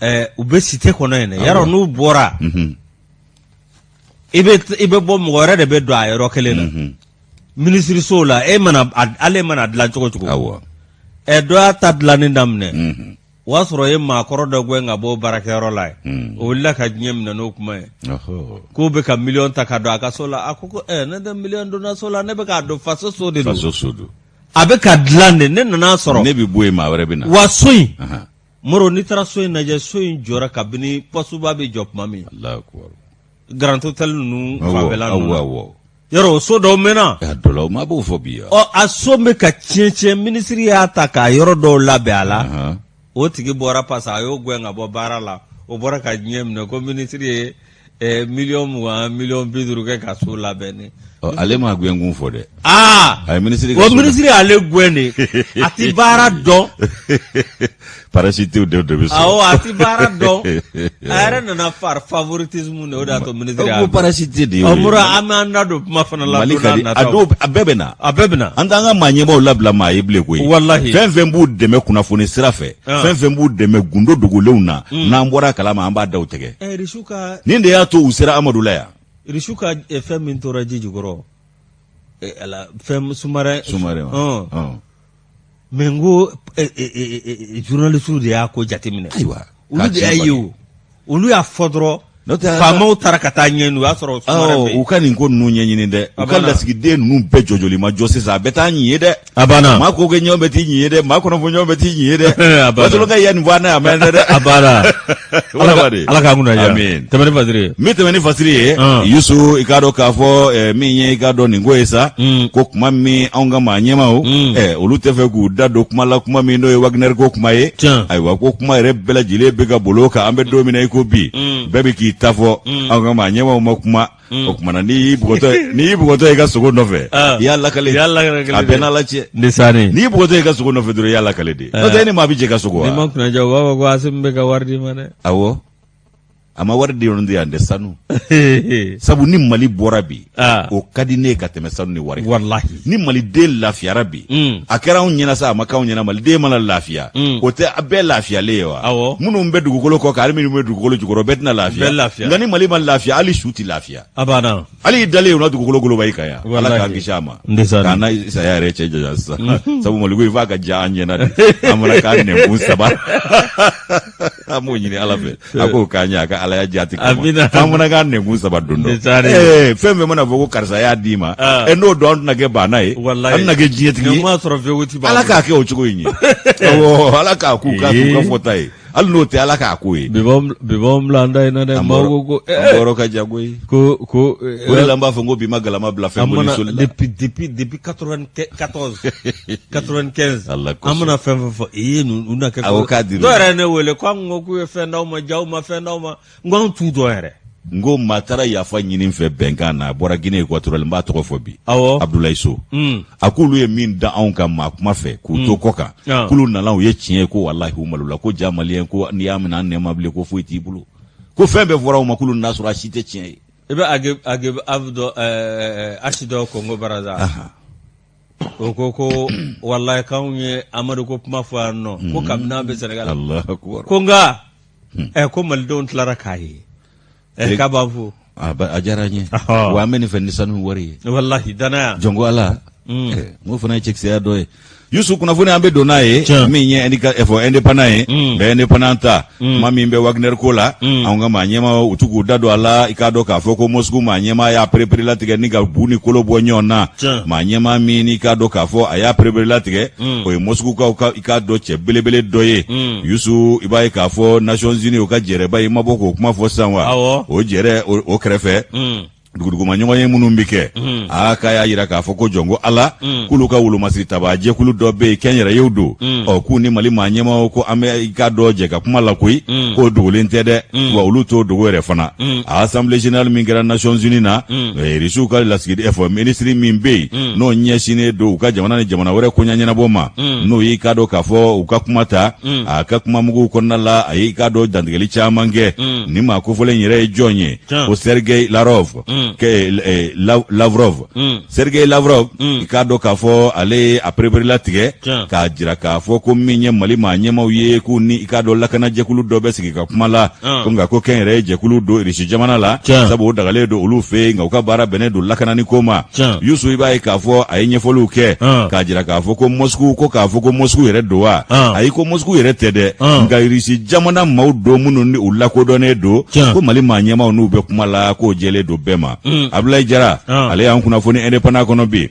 yen, u bɛ cité kɔnɔ yen dɛ, yarɔ n'u bɔra, i bɛ bɔ, mɔgɔ wɛrɛ de bɛ don a yɔrɔ kelen na minisiriso la. E mana ale mana dilan cogo cogo, ɛ dɔ y'a ta dilanni daminɛ, o y'a sɔrɔ e ye maakɔrɔ dɔ gɛn ka bɔ baarakɛyɔrɔ la yen, o wulila ka diɲɛ minɛ n'o kuma ye k'o bɛ ka miliyɔn ta ka don a ka so la. A ko ko ne tɛ miliyɔn donna so la, ne bɛ k'a don faso so de don. Faso so don. A bɛ ka dilan de, ne nana sɔrɔ. Ne bɛ bɔ yen, maa wɛrɛ bɛ na. Wa so in, Moro, n'i taara so in lajɛ, so in jɔra kabini pɔsuba bɛ jɔ tuma min. Alahu akubar. Grand Hôtel ninnu fanfɛla ninnu. Awɔ awɔ. Yɔrɔ o so dɔw mɛnna. A dɔ la, o maa b'o fɔ bi. Ɔ, a so bɛ ka tiɲɛ tiɲɛ, minisiri y'a ta k'a yɔrɔ dɔw labɛn a la. O tigi bɔra parce que a y'o gɛn ka bɔ baara la, o bɔra ka diɲɛ minɛ ko minisiri ye miliyɔn 20, miliyɔn 50 kɛ ka so labɛn ne. Ale ma gɛnkun fɔ dɛ. Aa, a ye minisiri o minisiri y'ale gɛn de, a ti baara dɔn. Parasitew de bɛ sɔrɔ. Awɔ, a ti baara dɔn, a yɛrɛ nana par favoritisme de, o de y'a to minisiri y'a. Ko parasite de ye o ye. Moro, an b'an da don kuma fana la. Mali ka di a dɔw, a bɛɛ bɛ na. A bɛɛ bɛ na. An t'an ka maa ɲɛmaaw labila maa ye bilen koyi. Walahi. Fɛn fɛn b'u dɛmɛ kunnafoni sira fɛ. Fɛn fɛn b'u dɛmɛ gundo dogolenw na. N'an bɔra a kalama, an b'a daw tigɛ. Irisiw ka. Nin de y'a to u sera Amadu la yan. Irisiw ka fɛn min tora ji jukɔrɔ. Ala, fɛn sous-marin. Sous-marin. Mais n ko journaliste de y'a ko jateminɛ. Ayiwa. Olu de y'a ye o. Olu y'a fɔ dɔrɔn. Faamaw taara ka taa ɲɛɲini, o y'a sɔrɔ sous-marin bɛ yen. U ka nin ko ninnu ɲɛɲini dɛ. U ka lasigiden ninnu bɛɛ jɔjɔli ma jɔ sisan, a bɛ taa ɲi ye dɛ. A banna. Maa ko kɛ ɲɔgɔn bɛ t'i ɲi ye dɛ, maa kɔnɔfɔ ɲɔgɔn bɛ t'i ɲi ye dɛ. A banna. Barcelone ya nin fɔ an na, a mɛn dɛ. A banna. Ala k'an kunna diya. Amiin. Tɛmɛ ni fasiri ye. N bɛ tɛmɛ ni fasiri ye. Yusu, i k'a dɔn k'a fɔ min ye, i k'a dɔn nin ko ye sa, ko kuma min anw ka maa ɲɛmaaw, olu tɛ fɛ k'u da don kuma la, kuma min n'o ye Wagner ko kuma ye. Ayiwa, ko kuma yɛrɛ bɛɛ lajɛlen bɛ ka bolo kan, an bɛ don min na i ko bi, bɛɛ bɛ k'i ta fɔ, anw ka maa ɲɛmaaw ma kuma. O tuma na, n'i y'i bugɔtɔ, n'i y'i bugɔtɔ i ka sogo nɔfɛ, i y'a lakale, a bɛɛ n'Ala cɛ. N'i y'i bugɔtɔ i ka sogo nɔfɛ dɔrɔn, i y'a lakale de, n'o tɛ e ni maa bɛ jɛ ka sogo wa? N'i ma kunnaja, u b'a fɔ ko Asimi bɛ ka wari d'i ma dɛ. Awɔ. A ma wari di yɔrɔ di yan dɛ, sanu. Sabu ni Mali bɔra bi, o ka di ne ye ka tɛmɛ sanu ni wari. Walahi. Ni Maliden lafiyara bi, a kɛra anw ɲɛna sa, a ma k'anw ɲɛna, Maliden mana lafiya, o tɛ a bɛɛ lafiyalen ye wa? Awɔ. Minnu bɛ dugukolo kɔ kan, hali minnu bɛ dugukolo jukɔrɔ, bɛɛ tɛna lafiya. Bɛɛ lafiya. Nka ni Mali ma lafiya, hali su tɛ lafiya. A banna. Hali i dalen o na dugukolo goloba i kan yan. Ala Walahi. k'an kisi a ma. Ndesan. K'an na saya yɛrɛ cɛ janya sisan. Sabu Maliko in f'a ka diya an ɲɛna de. An fana k'an nɛnkun saba. An b'o ɲini Ala fɛ. A k'o k'an ɲɛ a ka Alaya jaati kama. Amina. F'an fana k'an nɛnkun saba don dɔ. Ndesan. Ee, fɛn fɛn mana fɔ ko karisa y'a d'i ma. Ah. Ɛ n'o don an tɛna kɛ baana ye. Walahi. An tɛna kɛ diɲɛtigi Ni ye. ma sɔrɔ V8 b'a Ala bolo. k'a kɛ o cogo in ye. Awɔ, Ala k'a k'u ka k'u ka fɔta ye. Hali n'o tɛ Ala k'a k'o ye. Bi b'anw bila an da in na dɛ. Maaw ko ko An bɔyɔrɔ ka jan koyi. Ko ko O de la n b'a fɔ n ko bi ma galama bila fɛn an ko ni mana soli la. depuis 94 95 Ala kosɔn. an mana fɛn fɛn fɔ i ye ninnu u na kɛ Awɔ, k'a dir'u dɔw yɛrɛ ye ne wele ko an ko k'u ye fɛn d'aw ma jaw ma fɛn d'aw ma n ko an t'u dɔn yɛrɛ. N ko maa taara yafa ɲini n fɛ bɛnkan na, a bɔra Guinée équatoriale, n b'a tɔgɔ fɔ bi. Awɔ. Abdoulaye Sow. A k'olu ye min da anw kan maa kuma fɛ k'u to kɔ kan. K'olu nana u ye tiɲɛ ye ko walahi u malola ko ja maliyɛn ko n'i y'a minɛ an nɛn ma bilen ko foyi t'i bolo. Ko fɛn bɛɛ fɔra anw ma k'olu n'a sɔrɔ a si tɛ tiɲɛ ye. I bɛ Ageb Av dɔ Asi dɔ Congo Brazza. O ko ko walahi k'anw ye Amadu ko kuma fɔ yan nɔ ko kabini an bɛ Senegal. Alahu akubar. Ko nka ko malidenw tilara k'a ye k'a b'an fo. A diyara n ye. Wa an bɛ nin fɛ ni sanu wari ye. Walahi danaya. Jɔn ko Ala. N k'o fana ye cɛkisɛya dɔ ye. Yusu kunnafoni an bɛ don n'a ye min ye fɔ indépendant ye n bɛ indépendant ta kuma min bɛ Wagner ko la anw ka maa ɲɛmaa u t'u k'u da don a la i k'a dɔn k'a fɔ ko Moscou maa ɲɛmaa y'a pereperelatigɛ ni ka bu ni kolo bɔ ɲɔgɔn na maa ɲɛmaa min i k'a dɔn k'a fɔ a y'a pereperelatigɛ o ye Moscoukaw ka i k'a dɔn cɛ belebele dɔ ye Yusu i b'a ye k'a fɔ Nations Unies o ka jɛrɛba i ma bɔ k'o kuma fɔ sisan wa o jɛrɛ o kɛrɛfɛ duguduguma ɲɔgɔnye minnu bɛ kɛ aa k'a y'a jira k'a fɔ ko jɔn ko Ala k'olu ka wolomasiri tabaa jɛkulu dɔ bɛ yen kɛnyɛrɛyew don ɔ k'u ni Mali maa ɲɛmaaw ko an bɛ i k'a dɔn jɛ ka kuma la koyi k'o dogolen tɛ dɛ wa olu t'o dogo yɛrɛ fana a assemblée générale min kɛra Nations Unies na Irisiw ka lasigiden fɔ minisiri min bɛ yen n'o ɲɛsinnen don u ka jamana ni jamana wɛrɛ koɲɛ ɲɛnabɔ ma n'o y'i k'a dɔn k'a fɔ u ka kuma ta a ka kuma muguw kɔnɔna la a y'i k'a dɔn dantigɛli caman kɛ nin maa kofɔlen yɛrɛ ye jɔn ye ko Sergei Lavrov Lavrov Sergei Lavrov i k'a dɔn k'a fɔ ale ye a pereperelatigɛ k'a jira k'a fɔ ko min ye Mali maa ɲɛmaaw ye k'u ni i k'a dɔn lakanajɛkulu dɔ bɛ sigi ka kuma la ko nka ko kɛnyɛrɛye jɛkulu don Irisi jamana la sabu o dagalen don olu fɛ yen nka u ka baara bɛnnen don lakanani ko ma Yusu i b'a ye k'a fɔ a ye ɲɛfɔliw kɛ k'a jira k'a fɔ ko Moscou ko k'a fɔ ko Moscou yɛrɛ don wa ayi ko Moscou yɛrɛ tɛ dɛ nka Irisi jamana maaw don minnu ni u lakodɔnnen don ko Mali maa ɲɛmaaw n'u bɛ kuma la k'o jɛlen don bɛɛ ma Abulayi Jara ale y'an kunnafoni indépendant kɔnɔ bi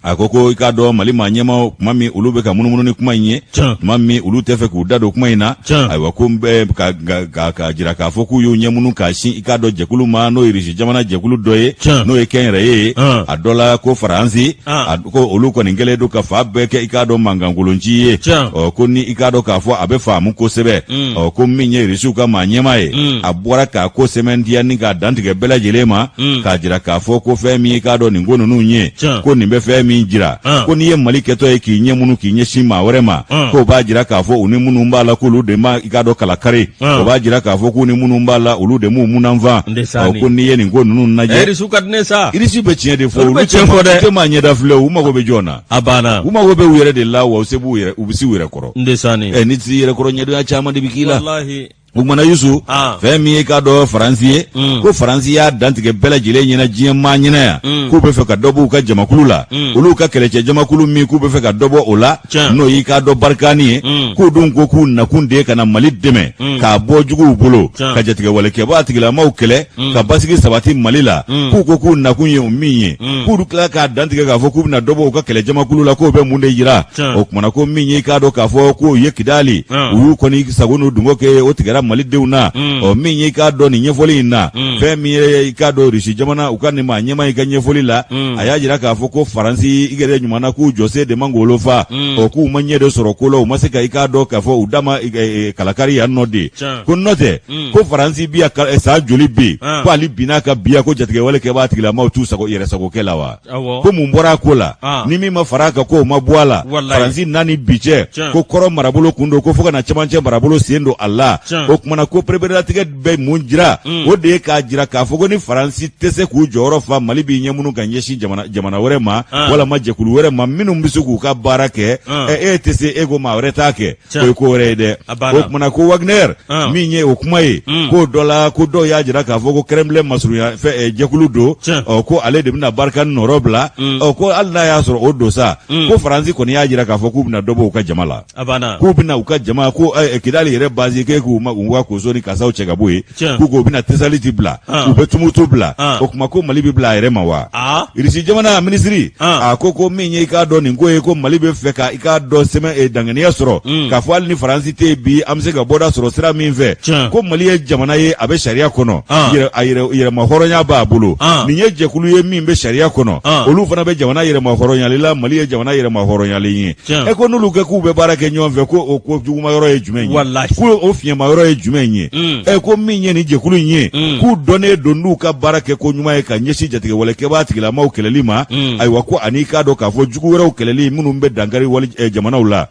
a ko ko i k'a dɔn Mali maa ɲɛmaaw tuma min olu bɛ ka munumunu ni kuma in ye tuma min olu tɛ fɛ k'u da don kuma in na ayiwa ko bɛ ka ka jira k'a fɔ k'u y'u ɲɛmunu k'a sin i k'a dɔn jɛkulu ma n'o ye Irisi jamana jɛkulu dɔ ye n'o ye kɛnyɛrɛye ye a dɔ la ko Faransi ko olu kɔni kɛlen don ka fan bɛɛ kɛ i k'a dɔn mankankolonci ye ɔ ko ni i k'a dɔn k'a fɔ a bɛ faamu kosɛbɛ ɔ ko min ye Irisiw ka maa ɲɛmaa ye a bɔra k'a ko sɛmɛntiya ni k'a dantigɛ bɛɛ lajɛlen ma k'a jira k'a fɔ ko fɛn min i k'a dɔn nin ko ninnu ye ko nin bɛ fɛn min jira ko n'i ye Mali kɛtɔ ye k'i ɲɛ munu k'i ɲɛsin maa wɛrɛ ma k'o b'a jira k'a fɔ u ni minnu b'a la k'olu de ma i k'a dɔn kalakari o b'a jira k'a fɔ k'u ni minnu b'a la olu de m'u munanfan ko n'i ye nin ko ninnu lajɛ Irisiw ka di ne sa Irisiw bɛ tiɲɛ de fɔ olu tiɲɛ fɔ dɛ tɛ maa ɲɛda filɛ u mago bɛ jɔn na a banna u mago bɛ u yɛrɛ de la wa u se b'u yɛrɛ u bɛ se u yɛrɛ kɔrɔ ndesanni n'i t'i yɛrɛ kɔrɔ ɲɛdɔnya caman de bɛ k'i la walahi o kumana Yusu Ah. fɛn min ye k'a dɔn Faransi ye ko Faransi y'a dantigɛ bɛɛ lajɛlen ɲɛna diɲɛ maa ɲɛna yan k'u bɛ fɛ ka dɔ b'u ka jamakulu la olu ka kɛlɛcɛ jamakulu min k'u bɛ fɛ ka dɔ bɔ o la Tiɲɛ. n'o y'i k'a dɔn Barikani ye k'u dun ko k'u nakun de ye ka na Mali dɛmɛ k'a bɔ juguw bolo Tiɲɛ. ka jatigɛwalekɛbaa tigilamaw kɛlɛ ka basigi sabati Mali la k'u ko k'u nakun ye o min ye k'u dun tila k'a dantigɛ k'a fɔ k'u bɛna dɔ bɔ u ka kɛlɛ jamakulu la k'o bɛ mun de jira Tiɲɛ. o kumana ko min ye k'a dɔn k'a fɔ k'o ye Kidali u y'u kɔni sago n'u dungo kɛ o tigɛra malidenw na ɔ min ye i k'a dɔn nin ɲɛfɔli in na fɛn min ye i k'a dɔn Irisi jamana u ka nin maa ɲɛmaa in ka ɲɛfɔli la a y'a jira k'a fɔ ko Faransi i yɛrɛ ɲuman na k'u jɔsen de ma ngolo fa ɔ k'u ma ɲɛ de sɔrɔ ko la u ma se ka i k'a dɔn k'a fɔ u da ma kalakari yan nɔ de ko n'o tɛ ko Faransi bi yan san joli bi ko hali bi n'a ka bi yan ko jatigɛwale kɛbaa tigilamaw t'u sago yɛrɛ sagokɛ la wa ko mun bɔra a ko la ah. ni min ma fara a kan k'o ma bɔ a la faransi na ni bi cɛ ko kɔrɔn marabolo kun don ko fo ka na cɛmancɛ marabolo sen don a la O kumana ko pereperelatigɛ bɛ mun jira? O de ye k'a jira k'a fɔ ko ni Faransi tɛ se k'u jɔyɔrɔ fa, Mali b'i ɲɛmunu ka ɲɛsin jamana wɛrɛ ma walama jɛkulu wɛrɛ ma minnu bɛ se k'u ka baara kɛ. E tɛ se, e ko maa wɛrɛ t'a kɛ, o ye ko wɛrɛ ye dɛ. O kumana ko Wagner min ye o kuma ye, k'o dɔ la ko dɔw y'a jira k'a fɔ ko Kremlin masurunya fɛ jɛkulu don, ɔ ko ale de bɛna Barkhane nɔrɔ bila. Ɔ ko hali n'a y'a sɔrɔ o don sa, ko Faransi kɔni y'a jira k'a fɔ k'u bɛna dɔ bɔ u ka jama la, k'u bɛna u ka jama ko Kidali yɛrɛ base k'e k'u ma u ka koso ni kasaw cɛ ka bɔ yen, k'u ko u bɛna Tesaliti bila, u bɛ Tumutu bila. O kuma ko Mali bɛ bila a yɛrɛ ma wa? Irisi jamana minisiri a ko ko min ye i k'a dɔn nin ko ye, ko Mali bɛ fɛ ka i k'a dɔn sɛmɛ danganiya sɔrɔ k'a fɔ hali ni Faransi tɛ yen bi, an bɛ se ka bɔda sɔrɔ sira min fɛ, ko Mali ye jamana ye, a bɛ sariya kɔnɔ, a yɛrɛma hɔrɔnya b'a bolo. Nin ye jɛkulu ye min bɛ sariya kɔnɔ, olu fana bɛ jamana yɛrɛma hɔrɔnyali la. Mali ye jamana yɛrɛma hɔrɔnyalen ye. E ko n'olu kɛ k'u bɛ baara kɛ ɲɔgɔn fɛ, ko o ko juguma yɔrɔ ye jumɛn ye? Walahi. Ko o fiɲɛma yɔrɔ ye jumɛn ye? Ɛ ko min ye nin jɛkulu in ye, k'u dɔnnen don n'u ka baara kɛ ko ɲuman ye ka ɲɛsin jatigɛwalekɛbaa tigilamaw kɛlɛli ma. Ayiwa, ko ani k'a dɔn k'a fɔ jugu wɛrɛw kɛlɛli minnu bɛ dankari wali jamanaw la.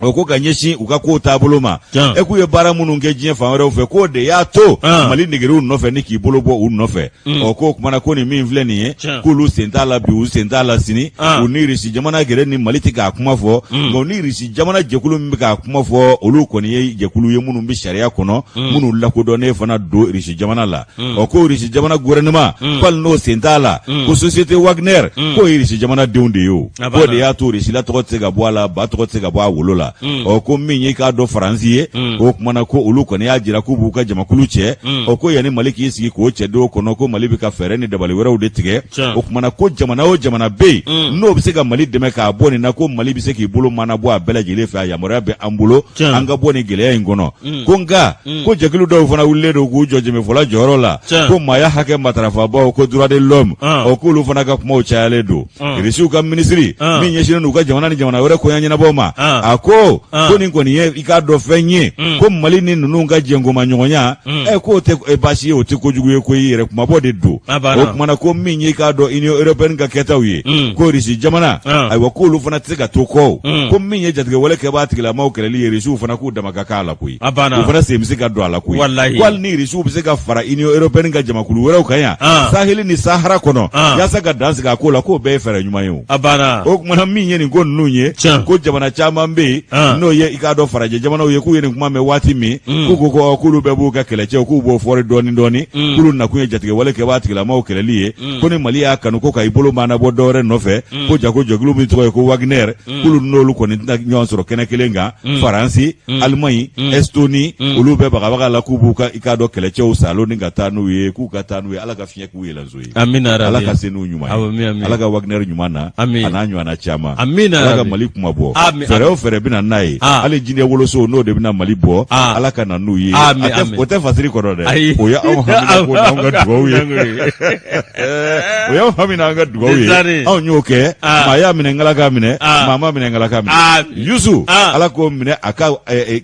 O ko ka ɲɛsin u ka kow taabolo ma, e k'u ye baara minnu kɛ diɲɛ fan wɛrɛw fɛ, k'o de y'a to Mali neger'u nɔfɛ ni k'i bolo bɔ u nɔfɛ. Ɔ k'o kumana ko nin min filɛ nin ye, k'olu sen t'a la bi, u sen t'a la sini. U ni Irisi jamana gɛrɛ ni Mali tɛ k'a kuma fɔ, nka u ni Irisi jamana jɛkulu min bɛ k'a kuma fɔ, olu kɔni ye jɛkulu ye minnu bɛ sariya kɔnɔ, minnu lakodɔnnen fana don Irisi jamana la. Ɔ ko Irisi jamana gouvernement ko hali n'o sen t'a la, ko société Wagner k'o ye Irisi jamana denw de ye. O k'o de y'a to Irisila tɔgɔ tɛ se ka bɔ a la, ba tɔgɔ tɛ se ka bɔ a wolo la. Ɔ ko min ye k'a dɔn Faransi ye, o kumana ko olu kɔni y'a jira k'u b'u ka jamakulu cɛ. Ɔ ko yanni Mali k'i sigi k'o cɛ don kɔnɔ, ko Mali bɛ ka fɛɛrɛ ni dabali wɛrɛw de tigɛ. O kumana ko jamana o jamana bɛ yen n'o bɛ se ka Mali dɛmɛ k'a bɔ nin na, ko Mali bɛ se k'i bolo mana bɔ a bɛɛ lajɛlen fɛ, a yamaruya bɛ an bolo an ka bɔ nin gɛlɛya in kɔnɔ. Ko nka ko jɛkulu dɔw fana wulilen don k'u jɔ jɛmɛfɔla jɔyɔrɔ la, ko maaya hakɛ matarafabaw, ko droit de l'homme, ɔ k'olu fana ka kumaw cayalen don. Irisiw ka minisiri min ɲɛsinnen don u ka jamana ni jamana wɛrɛ koɲɛ ɲɛnabɔ ma, a ko ko nin kɔni ye i k'a dɔn fɛn ye, ko Mali ni ninnu ka jɛnkomaɲɔgɔnya, ɛ k'o tɛ baasi ye, o tɛ kojugu ye, ko i yɛrɛ kumabɔ de don. O kumana ko min ye i k'a dɔn Union européenne ka kɛtaw ye, ko Irisi jamana, ayiwa, k'olu fana tɛ se ka to kɔ. Ko min ye jatigɛwale kɛbaa tigilamaw kɛlɛli ye, Irisiw fana k'u dama ka k'a la koyi, u fana sen bɛ se ka don a la koyi. Ko hali ni Irisiw bɛ se ka fara Union européenne ka jamakulu wɛrɛw kan yan Saheli ni Sahara kɔnɔ yaasa ka dan sigi a ko la, k'o bɛɛ ye fɛɛrɛ ɲuman ye. O a o kumana min ye nin ko ninnu ye, ko jamana caman bɛ yen n'o ye i k'a dɔn farajɛ jamanaw ye, k'u ye nin kuma mɛn waati min, k'u ko ko k'olu bɛɛ b'u ka kɛlɛcɛw k'u b'o fɔri dɔɔni dɔɔni, k'olu nakun ye jatigɛwale kɛbaa tigilamaw kɛlɛli ye. Ko ni Mali y'a kanu ko ka i bolo maanabɔ dɔwɛrɛ nɔfɛ, ko jago jɛkulu min tɔgɔ ye ko Wagner, k'olu n'olu kɔni tɛna ɲɔgɔn sɔrɔ kɛnɛ kelen kan. Faransi, Alimaɲi, Estonie, olu bɛɛ bagabaga la k'u b'u ka i k'a dɔn kɛlɛcɛw salo ni ka taa n'u ye, k'u ka taa n'u ye. Ala ka fiɲɛ k'u yɛlɛnso ye. Amina. Ala ka se n'u ɲuman ye, Ala ka Wagner ɲuman na a n'a ɲɔgɔnna caman. Amina. Ala ka Mali kuma bɔ. Fɛɛrɛ o fɛɛrɛ bɛna n'a ye, hali jinɛ woloso n'o de bɛna Mali bɔ, Ala ka na n'u ye. O tɛ fasiri kɔnɔ dɛ, o ye anw hamina ko n'anw ka dugawu ye, o y'anw hami n'an ka dugawu ye. Anw y'o kɛ. Maa y'a minɛ nkala k'a minɛ, maa m'a minɛ nkala k'a minɛ. Yusu, Ala k'o minɛ a ka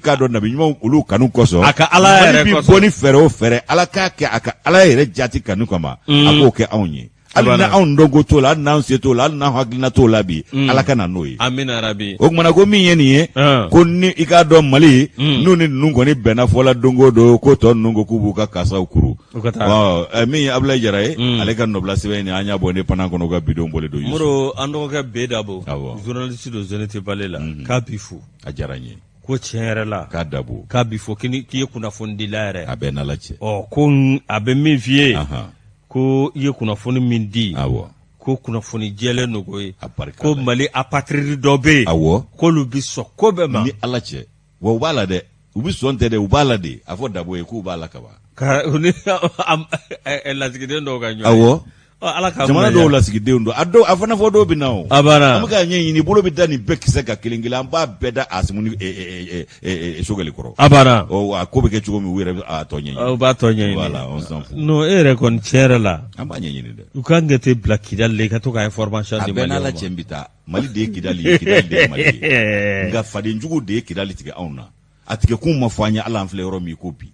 k'a dɔn nabi ɲumanw olu kanu kosɔn. A ka Ala yɛrɛ kosɔn. Mali bi bɔ ni fɛɛrɛ o fɛɛrɛ, Ala k'a kɛ a ka Ala yɛrɛ jati kanu kama, a k'o kɛ anw ye. Hali ni anw dɔnko t'o la, hali n'anw se t'o la, hali n'anw hakilina t'o la bi, Ala ka na n'o ye. Amina rabi. O kumana ko min ye nin ye, ko ni i k'a dɔn Mali n'u ni ninnu kɔni bɛnna fɔla don o don, ko tɔ ninnu ko k'u b'u ka kasaw kuru. Min ye Abulayi Jara ye, ale ka nɔbila sɛbɛn in an y'a bɔ Indépendant kɔnɔ, u ka bidon bɔlen don. Moro, an dɔgɔkɛ B Dabo, journaliste don Zénith Balé la, k'a b'i fo. A diyara n ye. Ko tiɲɛ yɛrɛ la, k'a Dabo. K'a b'i fo k'i ye kunnafonidila yɛrɛ. A bɛɛ n'Ala cɛ. Ɔ ko a bɛ min f'i ye, ko i ye kunnafoni min di, ko kunnafoni jɛlen don koyi. Ko Mali apatride dɔ bɛ yen, k'olu bɛ sɔn ko bɛɛ ma. Ni Ala cɛ, wa u b'a la dɛ, u bɛ sɔn tɛ dɛ, u b'a la de. A fɔ Dabo ye k'u b'a la kaban. Ka u ni lasigiden dɔw ka ɲɔgɔn ye. Awɔ. Ala ka jamana dɔw lasigidenw don, a dɔw a fana fɔ dɔw bɛ na o. A banna. An bɛ k'a ɲɛɲini, bolo bɛ da nin bɛɛ kisɛ kan kelen kelen, an b'a bɛɛ da Asimu ni Sogɛli kɔrɔ. A banna. Ɔ a ko bɛ kɛ cogo min, u yɛrɛ bɛ a tɔ ɲɛɲini. U b'a tɔ ɲɛɲini. Voilà, on s'en fout. Non, e yɛrɛ kɔni tiɲɛ yɛrɛ la. An b'a ɲɛɲini dɛ. U kan ka t'e bila Kidali de, i ka to ka information di Maliyɛnw ma. A bɛɛ n'Ala cɛ n bɛ taa. Mali de ye Kidali ye, Kidali de ye Mali ye. Nka fadenjugu de ye Kidali tigɛ anw na. A tigɛkun ma fɔ an ye, hali an filɛ yɔrɔ min ko bi.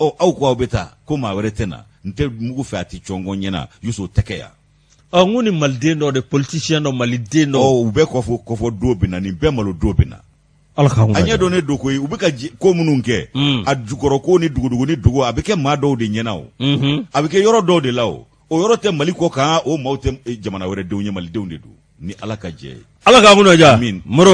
Ɔ aw ko aw bɛ taa, ko maa wɛrɛ tɛ na. N tɛ mugu fɛ, a tɛ cɔngɔn ɲɛna. Yusu, o tɛ kɛ yan. Ɔ n ko ni maliden dɔ de, politicien dɔ, maliden dɔ. Ɔ u bɛɛ kɔfɔ kɔfɔ don bɛ na, nin bɛɛ malo don bɛ na. Ala k'an a ɲɛ dɔnnen don koyi u bɛ ka ko minnu kɛ a jukɔrɔ ko ni dugudugu ni dogo a bɛ kɛ maa dɔw de ɲɛna o a bɛ kɛ yɔrɔ dɔw de la o o yɔrɔ tɛ mali kɔ kan o maaw tɛ jamana wɛrɛ denw ye malidenw de don ni ala ka jɛ ye ala k'an kunna diya moro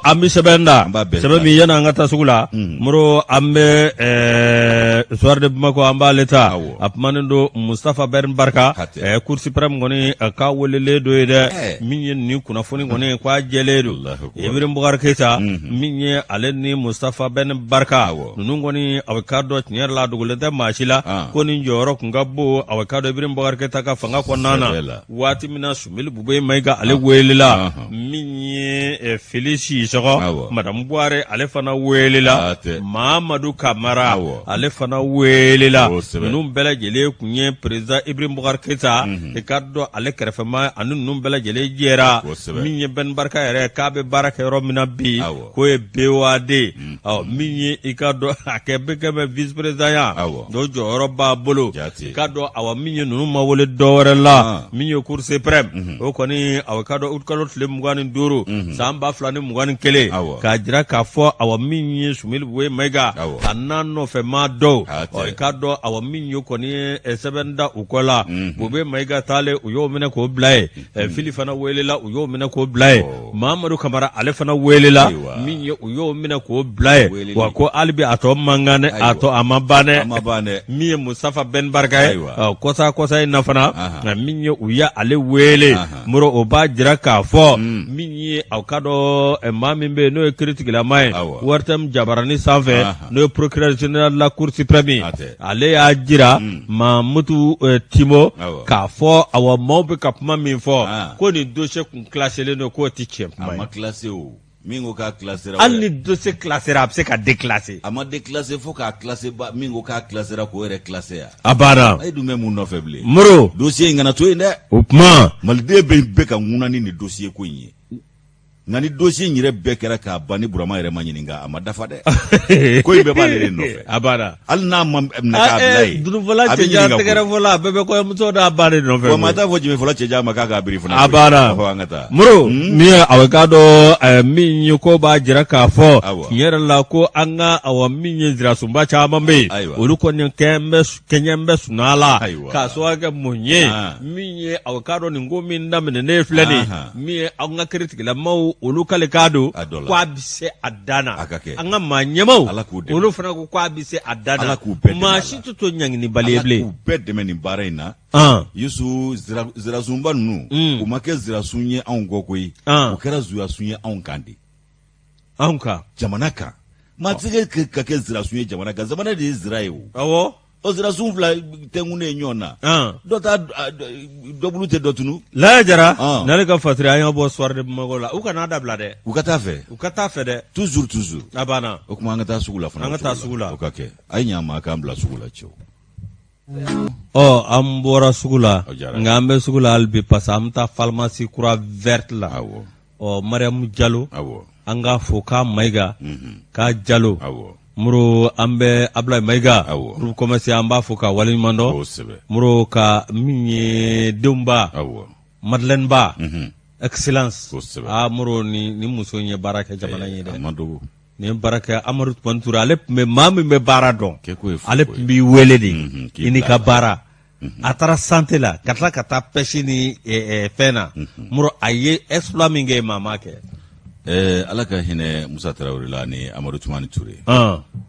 an bɛ sɛbɛn da sɛbɛn min yanni an ka taa sugu la mm. moro an bɛ eh, soir de Bamako an b'ale ta a kumanen don Mustafa Ben Barka eh, Cour suprême kɔni k'a welelen don yen dɛ eh. min ye nin kunnafoni kɔni k'a jɛlen don Ibrahim Boubacar Keita mm-hmm. min ye ale ni Mustafa Ben Barka ninnu kɔni a bɛ k'a dɔn tiɲɛ yɛrɛ la a dogolen tɛ maa si la ah. ko nin jɔyɔrɔ kun ka bon a bɛ k'a dɔn Ibrahim Boubacar Keita ka fanga kɔnɔna na waati min na Soumeylou Boubèye Maïga ale welela min ye eh, Fily Sissoko Madame Buware ale fana welela Mamadu Kamara ale fana welela ninnu bɛɛ lajɛlen tun ye président Ibrahim Boubacar Keita mhm. i k'a dɔn ale kɛrɛfɛma ani ninnu bɛɛ lajɛlen jɛra min ye Ben Barka yɛrɛ k'a bɛ baara kɛ yɔrɔ min na bi k'o ye BOAD mm. ɔ min ye i k'a dɔn a kɛ bɛ kɛ bɛ vice président ya dɔ jɔyɔrɔ b'a bolo i k'a dɔn awa min ye ninnu ma wele dɔ wɛrɛ la ah. min ye cour suprême mm-hmm. o kɔni awa k'a dɔn août kalo tile 25 mm-hmm. san 2021 k'a jira k'a fɔ awa min ye Soumeylou Boubèye Maïga a n'a nɔfɛ maa dɔw ɔ i k'a dɔn awa min ye kɔni ye eh, sɛbɛn da u kɔ la mm-hmm. Boubèye Maïga taalen u y'o minɛ k'o bila yen Eh, fili fana welela u y'o minɛ k'o bila yen mamadu kamara ale fana welela min ye u y'o minɛ k'o bila yen wa ko hali bi a tɔ man kan dɛ a tɔ a ma ban dɛ min ye mustafa ben barka ye kɔsa kɔsa in na fana nka min ye u ye ale wele moro o b'a jira k'a fɔ mm. min ye aw k'a dɔn eh, maa min bɛ yen n'o ye kiritigilama ye ORTM jabarani sanfɛ n'o ye procureur général de la cour suprême ale y'a jira mm. mamutu eh, timo k'a fɔ awa maaw bɛ ka kuma min fɔ ah. ko nin dossier kun classelen don k'o tɛ tiɲɛ kuma ye. A ma classé o min ko k'a classera. Hali ni dossier classera a bɛ se ka déclasser. A ma déclasser fo k'a classé ba min ko k'a classera k'o yɛrɛ classé yan. A banna. E dun bɛ mun nɔfɛ bilen. Moro. Dossier in kana to yen dɛ. O kuma. Maliden bɛ ka ŋuna ni nin dossier ko in ye. Nka ni dossier in yɛrɛ bɛɛ kɛra k'a ban ni Burama yɛrɛ ma ɲininka a ma dafa dɛ. Ko in bɛɛ b'ale de nɔfɛ. A banna. Hali n'a ma minɛ k'a bila yen. Dununfɔla cɛjan tɛgɛrɛfɔla a bɛɛ bɛ kɔɲɔmuso n'a ba de nɔfɛ. Wa maa t'a fɔ jɛmɛfɔla cɛjan ma k'a k'a biri fana. A banna. Ɔhɔ an ka taa. Moro min ye aw k'a dɔn min ye ko b'a jira k'a fɔ. Awɔ. Tiɲɛ yɛrɛ la ko an ka awa min ye zirasunba caman bɛ yen. Ayiwa. Olu kɔni kɛn bɛ kɛɲɛ bɛ sunaa la k'a sababu kɛ mun ye min ye aw k'a dɔn nin ko min daminɛnen filɛ nin min ye an ka kiritigilamaw olu kale k'a don ko a bɛ se a dan na an ka maa ɲɛmaw olu fana ko k'a bɛ se a dan na maa si tɛ to ɲanginibali ye bilen. Ala k'u bɛɛ dɛmɛ nin baara in na. Yusu zirasunba ninnu u ma kɛ zirasun ye anw kɔ koyi u kɛra zirasun ye anw kan de. Anw kan jamana kan maa tɛ se ka kɛ zirasun ye jamana kan jamana de ye zira ye o awɔ o zirasun fila tɛnkunnen ye ɲɔgɔn na dɔ ta dɔbulu tɛ dɔ tunu Laya Jara n'ale ka fatiri an y'a bɔ Soir de Bamako la u kana dabila dɛ u ka taa fɛ u ka taa fɛ dɛ toujours toujours a banna o tuma an ka taa sugu la fana an ka taa sugu la o ka kɛ a ye ɲa ma k'an bila sugu la cɛw Ɔ an bɔra sugu la nka an bɛ sugu la hali bi parce que an bɛ taa pharmacie kura verte la ɔ Mariamu Jalo an k'a fo k'a Mayiga k'a Jalo Moro an bɛ Abulayi Mayiga groupe commercial an b'a fo ka waleɲuman dɔn Moro ka min ye denw ba Madeleine Ba excellence aa Moro ni muso in ye baara kɛ jamana in ye dɛ nin ye baara kɛ Amadu Tumani Ture ale tun bɛ maa min bɛ baara dɔn ale tun b'i wele de i n'i ka baara a taara santé la ka tila ka taa pêche ni fɛn na Moro a ye exploit min kɛ maa m'a kɛ Ala ka hinɛ Musa Tarawele la ni Amadu Tumani Ture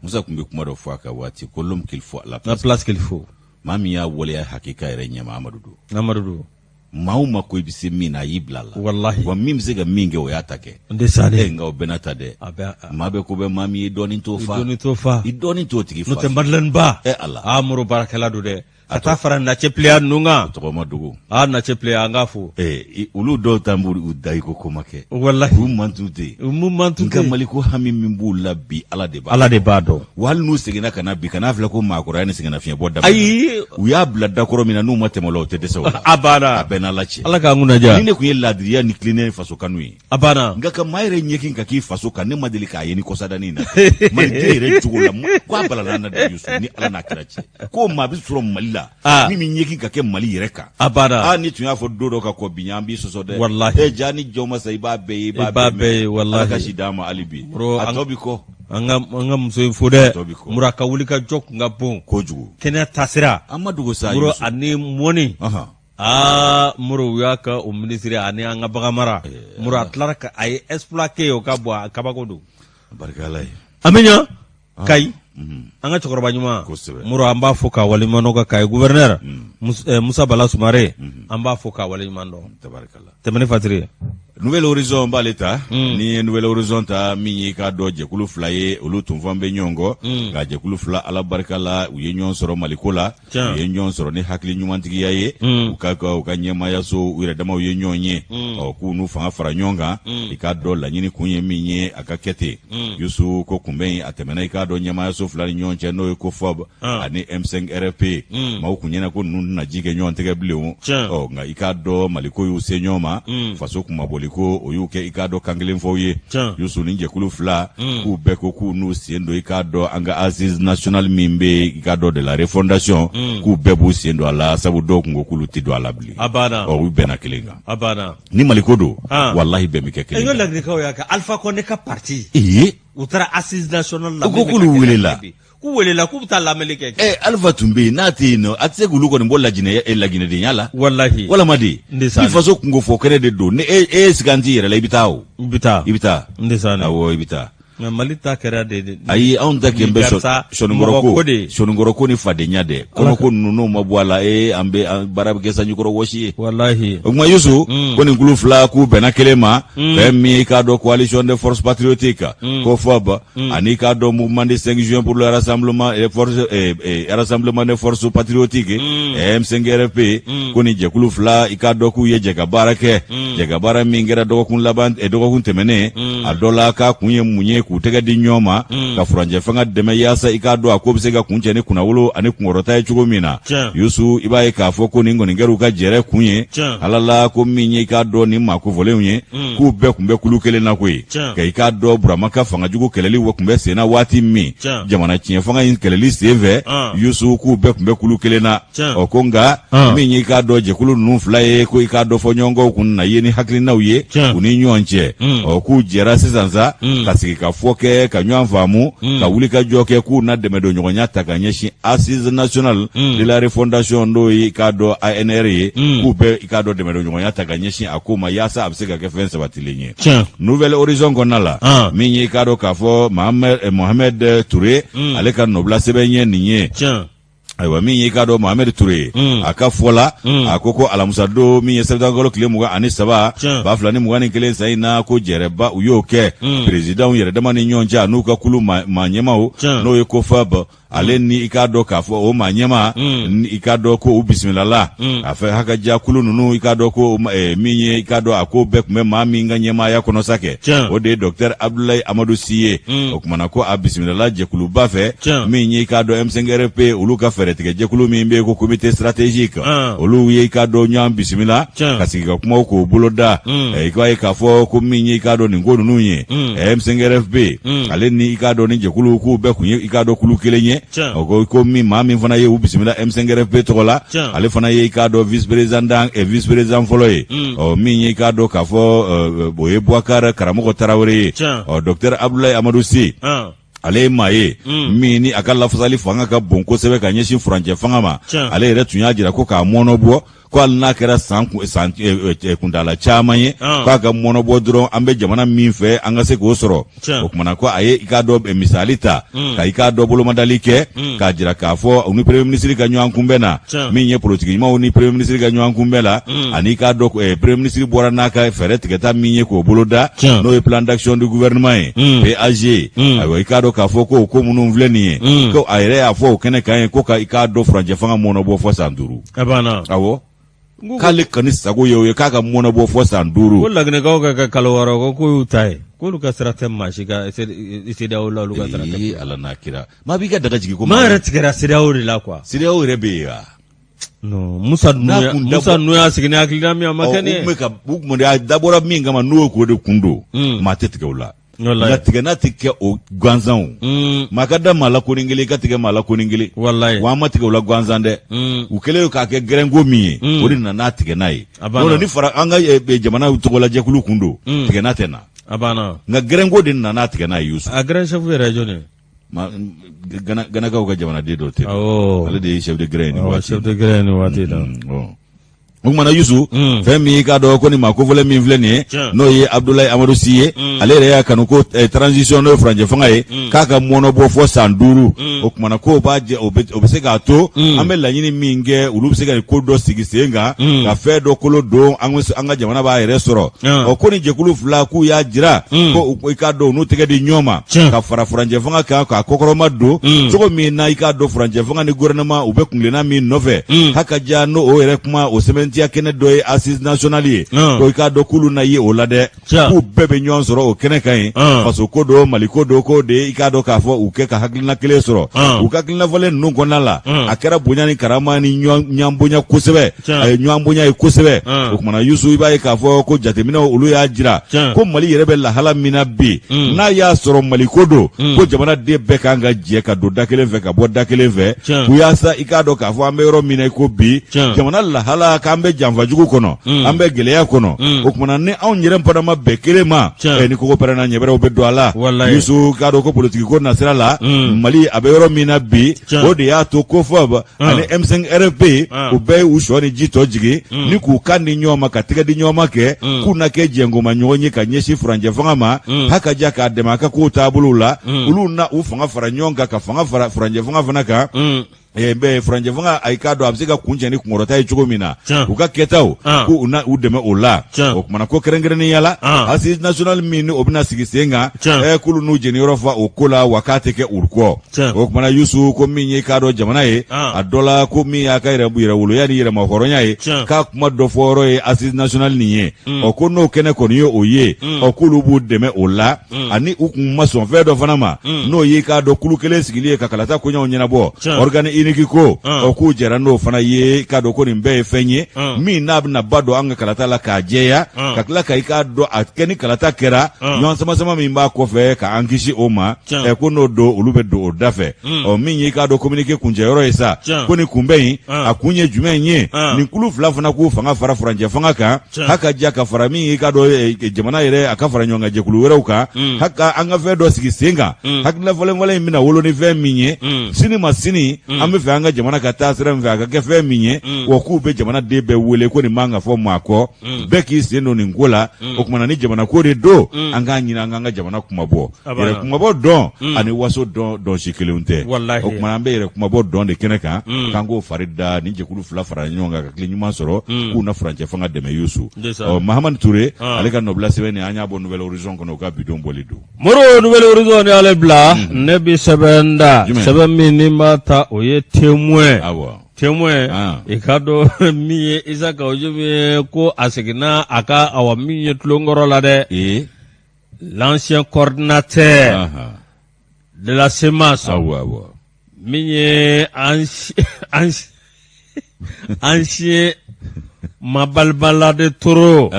Musa tun bɛ kuma dɔ fɔ a ka waati ko l'homme qu'il faut à la place qu'il faut maa min y'a waleya hakika yɛrɛ ɲɛma Amadu don Amadu don maa o maa ko i bɛ se min na a y'i bila a la walahi wa min bɛ se ka min kɛ o y'a ta kɛ n tɛ sa dɛ nka o bɛɛ n'a ta dɛ maa bɛ ko bɛ maa min ye dɔɔnin t'o fa i dɔɔnin t'o fa i dɔɔnin t'o tigi fa n'o tɛ Madeleine Ba Ala aa Moro baarakɛla don dɛ ka taa fara Nacɛ Pliya ninnu kan o tɔgɔ ma dogo aa Nacɛ Pliya an k'a fo olu dɔw ta b'u da i ko ko ma kɛ walahi u mantu tɛ u mantu tɛ nka Mali ko hami min b'u la bi Ala de b'a Ala de b'a dɔn wa hali n'u seginna ka na bi kan'a filɛ ko maakɔrɔya ni sɛgɛnnafiɲɛbɔ daminɛ ayi u y'a bila dakɔrɔ min na n'u ma tɛmɛ o la u tɛ dɛsɛ o la a banna a bɛɛ n'Ala cɛ Ala k'an kunna diya ni ne tun ye laadiriya ni tilennenya ni faso kanu ye a banna nka ka maa yɛrɛ ɲɛkin ka k'i faso kan ne ma deli k'a ye ni kɔsadani in na maliden yɛrɛ cogo la ko a balala na de Yusu ni Ala n'a kira cɛ ko maa bɛ sɔrɔ Mali la Ah. min bɛ ɲɛkin ka kɛ mali yɛrɛ kan abada aa ni tun y'a fɔ don dɔ ka kɔ bi an b'i sɔsɔ dɛ Walahi. e ja ni jɔn ma sa i b'a bɛɛ ye i I b'a bɛɛ ye, walahi. ala ka si d'an ma hali bi Bro, a an- tɔ bi kɔ an ka muso in fo dɛ Tɔ bi kɔ. mura ka wuli ka jɔ kun ka bon kojugu kɛnɛya taasira an ma dogo sa mura Yusu. ani mɔni Ahan. aa mura u y'a ka o minisiri ani an ka bagan mara mura a tilara ka a ye exploit kɛ o ka bon a kabako don barika ala ye an bɛ ɲa kayi an ka cɛkɔrɔba ɲuman Kosɛbɛ. mura an b'a fo k'a waleɲuman dɔn ka kayi gouverneur Musa Bala Sumare an b'a fo k'a waleɲuman dɔn tabarikala tɛmɛ ni fatiri ye Nouvel Horizon b'ale ta ni ye Nouvel Horizon ta min y'i k'a dɔn jɛkulu fila ye olu tun fan bɛ ɲɔgɔn kɔ nka jɛkulu fila ala barika la u ye ɲɔgɔn sɔrɔ maliko la Tiɲɛ. u ye ɲɔgɔn sɔrɔ ni hakili ɲumantigiya ye u ka u ka ɲɛmaayaso u yɛrɛ damaw ye ɲɔgɔn ye ɔ k'u n'u fanga fara ɲɔgɔn kan i k'a dɔn laɲini kun ye min ye a ka kɛ ten Yusu ko kunbɛn in a tɛmɛna i k'a dɔn ɲɛmaayaso fila ni ɲɔgɔn cɛ n'o ye COFOP ani M5 RFP maaw kun ɲɛna ko ninnu tɛna ji kɛ ɲɔgɔn tɛgɛ bilen o Tiɲɛ. ɔ nka i k'a dɔn maliko y'u se ɲɔgɔn ma faso kunmabɔliko o y'u kɛ i k'a dɔn kankelenfɔw ye Tiɲɛ. Yusu ni jɛkulu fila k'u bɛɛ ko k'u n'u sen don i k'a dɔn an ka assise nationale min bɛ yen i k'a dɔn de la refondation k'u bɛɛ b'u sen don a la sabu dɔw kun ko k'olu tɛ don a la bilen a banna ɔ u bɛnna kelen kan a banna ni maliko don Ah. walahi bɛn bɛ kɛ n kelen ka kan laginɛkaw y'a kɛ Alpha Condé ka parti ee u taara assise nationale la U ko min bɛ k'olu ka kɛ welela. Laginɛ bi. K'u welela k'u bɛ taa lamɛnni kɛ ɛ Alpha tun bɛ yen n'a tɛ yen nɔ a tɛ se k'olu kɔni bɔ Laginɛ laginɛdenya la walahi walama de N tɛ sa ni faso kunko fɔ kɛnɛ de don ni e e sigan t'i yɛrɛ la i bɛ taa o i bɛ taa i bɛ taa n tɛ sa ne awɔ i bɛ taa nka mali ta kɛra de de ayi anw ta kɛ n bɛ Karisa, sɔninkɔrɔ mɔgɔ ko de ye. sɔninkɔrɔ ko ni fadenya dɛ kɔnɔko ninnu n'o ma bɔ a la ee an bɛ an baara bɛ kɛ sanjikɔrɔ wɔsi ye walahi o kuma Yusu ko nin kulu fila k'u bɛnna kelen ma fɛn min i k'a dɔn coalition des forces patriotiques COFOP ani i k'a dɔn mouvement de 5 juin pour le rassemblement et forces rassemblement des forces patriotiques M5 RFP ko nin jɛkulu fila i k'a dɔn k'u ye jɛ ka baara kɛ jɛ ka baara min kɛra dɔgɔkun laban dɔgɔkun tɛmɛnen a dɔ la k'a kun ye mun ye k'u tɛgɛ di ɲɔgɔn ma ka furancɛ fanga dɛmɛ yaasa i k'a dɔn a ko bɛ se ka kuncɛ ni kunnawolo ani kunkɔrɔta ye cogo min na Tiɲɛ. Yusu i b'a ye k'a fɔ ko nin kɔni kɛra u ka jɛrɛ kun ye Tiɲɛ. ala la ko min ye i k'a dɔn nin maa kofɔlenw ye k'u bɛɛ kun bɛ kulu kelen na koyi Tiɲɛ. ka i k'a dɔn Burama ka fangajugu kɛlɛli wa kun bɛ senna waati min Tiɲɛ. jamana tiɲɛ fanga in kɛlɛli sen fɛ Yusu k'u bɛɛ kun bɛ kulu kelen na Tiɲɛ. ɔ ko nka min ye i k'a dɔn jɛkulu ninnu fila ye ko i k'a dɔn fɔɲɔgɔnkɔw kun na ye ni hakilinaw ye Tiɲɛ. u ni ɲɔgɔn cɛ ɔ k'u jɛra sisan sa ka sigi ka fɔ kɛ ka ɲɔgɔn faamu ka wuli ka jɔ kɛ k'u na dɛmɛdonɲɔgɔnya ta ka ɲɛsin assise nationale de la refondation n'o ye i k'a dɔn ANR ye k'u bɛ i k'a dɔn dɛmɛdonɲɔgɔnya ta ka ɲɛsin a ko ma yaasa a bɛ se ka kɛ fɛn sabatilen ye tiɲɛ Nouvel Horizon kɔnɔna la min ye i k'a dɔn k'a fɔ Mohamed Touré ale ka nɔbila sɛbɛn ye nin ye tiɲɛ ayiwa min ye i k'a dɔn Mohamed Touré a ka fɔ la a ko ko alamisadon min ye sɛtanburukalo tile 23 2021 san in na ko jɛrɛba u y'o kɛ perezidanw yɛrɛ dama ni ɲɔgɔn cɛ a n'u ka kulu maa ɲɛmaaw n'o ye COFOP ale ni i k'a dɔn k'a fɔ o maa ɲɛmaa ni i k'a dɔn ko u bisimilala a fɛ haka ja kulu ninnu i k'a dɔn ko min ye i k'a dɔn a ko bɛɛ tun bɛ maa min ka ɲɛmaaya kɔnɔ sa kɛ o de ye docteur Abdoulaye Amadou Sy ye o kumana ko a bisimilala jɛkuluba fɛ min ye i k'a dɔn M5RFP olu ka fɛɛrɛtigɛ jɛkulu min bɛ yen ko comité stratégique olu ye i k'a dɔn ɲɔgɔn bisimila ka sigi ka kumaw k'o boloda i k'a ye k'a fɔ ko min ye i k'a dɔn nin ko ninnu ye M5RFP ale ni i k'a dɔn ni jɛkulu k'u bɛɛ kun ye i k'a dɔn kulu kelen ye o ko min maa min fana ye u bisimila M5RFP tɔgɔ la ale fana ye i k'a dɔn vice président vice président fɔlɔ ye ɔ min ye i k'a dɔn k'a fɔ o ye Boubacar Karamɔgɔ Tarawele ye ɔ docteur Abdoulaye Amadou Sy ale ye maa ye min ni a ka lafasali fanga ka bon kosɛbɛ ka ɲɛsin furancɛ fanga ma ale yɛrɛ tun y'a jira ko k'a mɔnɔbɔ ko hali n'a kɛra san san kuntaala caman ye k'a ka mɔnɔbɔ dɔrɔn an bɛ jamana min fɛ an ka se k'o sɔrɔ o kumana ko a ye i k'a dɔn misali ta ka i k'a dɔn bolomadali kɛ k'a jira k'a fɔ u ni premier ministre ka ɲɔgɔn kunbɛn na min ye politiki ɲumanw ni premier ministre ka ɲɔgɔn kunbɛn la ani i k'a dɔn premier ministre bɔra n'a ka fɛɛrɛ tigɛta min ye k'o boloda n'o ye plan d'action du gouvernement ye PAG ayiwa i k'a dɔn k'a fɔ ko o ko minnu filɛ nin ye ko a yɛrɛ y'a fɔ o kɛnɛ kan ye ko ka i k'a dɔn furancɛ fanga mɔnɔbɔ fɔ san 5 a banna awɔ k'ale kɔni sago ye o ye k'a ka mɔnɔbɔ fɔ san 5 ko laginɛkaw ka kɛ kalo 6 ko k'o y'u ta ye k'olu ka sira tɛ maa si ka CEDEAO la olu ka sira tɛ ee ala n'a kira maa b'i ka daga jigin ko maa yɛrɛ tigɛra CEDEAO de la quoi CEDEAO yɛrɛ bɛ yen wa non Musa ninnu y'a sigi ni hakilina min ye a ma kɛ ni ye u kun bɛ ka u kun a dabɔra min kama n'o k'o de kun don maa tɛ tigɛ o la. Nka tigɛna tɛ kɛ o gansan o maa ka da maa la konin kelen i ka tigɛ maa la konin kelen wa an ma tigɛ o la gansan dɛ u kɛlen k'a kɛ gɛrɛnko min ye o de nana n'a tigɛna ye ni fara an ka jamana tɔgɔlajɛkulu kun don tigɛna tɛ na nka gɛrɛnko de nana n'a tigɛna ye Yusu a gɛrɛn chef yɛrɛ ye jɔn ye Ganakaw ka jamanaden dɔ tɛ ale de ye chef de gɛrɛn ye nin waati chef de gɛrɛn nin waati la o kumana Yusu fɛn min i k'a dɔn ko nin maa kofɔlen min filɛ nin ye n'o ye Abudulayi Amadu Si ye ale yɛrɛ y'a kanu ko transition n'o ye furancɛ fanga ye k'a ka mɔnɔbɔ fɔ san 5 o kumana k'o b'a jɛ o bɛ se k'a to an bɛ laɲini min kɛ olu bɛ se ka ko dɔ sigi sen kan ka fɛn dɔ kolo don an ka jamana b'a yɛrɛ sɔrɔ ɔ ko ni jɛkulu fila k'u y'a jira ko i k'a dɔn u n'u tɛgɛ di ɲɔgɔn ma ka fara furancɛ fanga kan k'a kɔkɔrɔma don cogo min na i k'a dɔn furancɛ fanga ni gouvernement u bɛ kuntilenna min nɔfɛ haka ja n'o o yɛrɛ kuma o sɛmɛntiya kɛnɛ dɔ ye assise nationale ye ko i k'a dɔn k'olu na ye o la dɛ k'u bɛɛ bɛ ɲɔgɔn sɔrɔ o kɛnɛ kan yen faso ko don mali ko don k'o de i k'a dɔn k'a fɔ u kɛ ka hakilina kelen sɔrɔ u ka hakilina falen ninnu kɔnɔna la a kɛra bonya ni karama ni ɲɔgɔn bonya kosɛbɛ a ye ɲɔgɔn bonya ye kosɛbɛ o kumana Yusu i b'a ye k'a fɔ ko jateminɛw olu y'a jira ko mali yɛrɛ bɛ lahala min na bi n'a y'a sɔrɔ mali ko don ko jamanaden bɛɛ kan ka jɛ ka don da kelen fɛ ka bɔ da kelen fɛ yaasa i k'a dɔn k'a fɔ an bɛ yɔrɔ min na i ko bi jamana lahala k'an bɛ janfajugu kɔnɔ an bɛ gɛlɛya kɔnɔ o kumana ni anw yɛrɛ fana ma bɛn kelen ma ni kogo pɛrɛnna ɲɛbɛrɛw bɛ don a la Yusu k'a dɔn ko politiki ko nasira la mali a bɛ yɔrɔ min na bi o de y'a to COFOP ani M5 RFP u bɛɛ ye u sɔ ni ji tɔ jigin ni k'u kan di ɲɔgɔn ma ka tɛgɛ di ɲɔgɔn ma kɛ k'u na kɛ jɛnkoma ɲɔgɔn ye ka ɲɛsin furancɛ fanga ma haka ja k'a dɛmɛ a ka kow taabolow la olu na u fanga fara ɲɔgɔn kan ka fanga fara furancɛ fanga fana kan bɛ furancɛ fanga a k'a dɔn a bɛ se ka kuncɛ ni kunkɔrɔta ye cogo min na u ka kɛtaw ko u na u dɛmɛ o la o kumana ko kɛrɛnkɛrɛnnenya la assise nationale min ni o bɛna sigi sen kan k'olu n'u jeniyɔrɔ fa o ko la wa k'a tɛ kɛ u kɔ o kumana Yusu ko min ye k'a dɔn jamana ye a dɔ la ko min y'a ka yɛrɛwoloya ni yɛrɛmahɔrɔnya ye k'a kuma dɔ fɔyɔrɔ ye assise nationale nin ye ɔ ko n'o kɛnɛ kɔni ye o ye ɔ k'olu b'u dɛmɛ o la ani u kun ma sɔn fɛn dɔ fana ma n'o ye k'a dɔn kulu kelen sigili ye ka kalata koɲɛw ɲɛnabɔ organe unique ko ɔ k'u jɛra n'o fana ye k'a dɔn ko nin bɛɛ ye fɛn ye min n'a bɛna ba don an ka kalata la k'a jɛya ka tila ka i k'a dɔn a kɛ ni kalata kɛra ɲɔgɔn sama-sama min b'a kɔfɛ ka an kisi o ma ɛ ko n'o don olu bɛ don o da fɛ ɔ min y'i k'a dɔn communiqué kuncɛyɔrɔ ye sa ko nin kunbɛn in a kun ye jumɛn ye nin kulu fila fana k'u fanga fara furancɛ fanga kan haka ja ka fara min y'i k'a dɔn jamana yɛrɛ a ka fara ɲɔgɔn kan jɛkulu wɛrɛw kan haka an ka fɛn dɔ sigi sen kan hakilina falen falen in bɛna wolo ni fɛn min ye sini ma sini an bɛ fɛ an ka jamana ka taa sira min fɛ a ka kɛ fɛn min ye wa k'u bɛ jamanaden bɛɛ wele ko nin man ka fɔ maa kɔ bɛɛ k'i sen don nin ko la o kumana ni jamana ko de don an k'a ɲini an k'an ka jamana kunmabɔ yɛrɛ kunmabɔ dɔn ani waso dɔn dɔn si kelenw tɛ o kumana an bɛ yɛrɛ kunmabɔ dɔn de kɛnɛ kan k'an k'o fari da ni jɛkulu fila fara ɲɔgɔn kan ka hakili ɲuman sɔrɔ k'u na furancɛ fanga dɛmɛ Yusu ɔ Mahamani Ture ale ka nɔbila sɛbɛn nin an y'a bɔ Nouvel Horizon kɔnɔ u ka bi don bɔli don Moro Nouvel Horizon ni ale bila ne bɛ sɛbɛn da sɛbɛn min ni n b'a ta o ye Témoin awɔ Témoin i k'a dɔn min ye Isa Kawu Jim ye ko a seginna a ka awa min ye tulonkɔrɔ la dɛ l'ancien coordinateur de la CMAS min ye ancien mabalibala de trop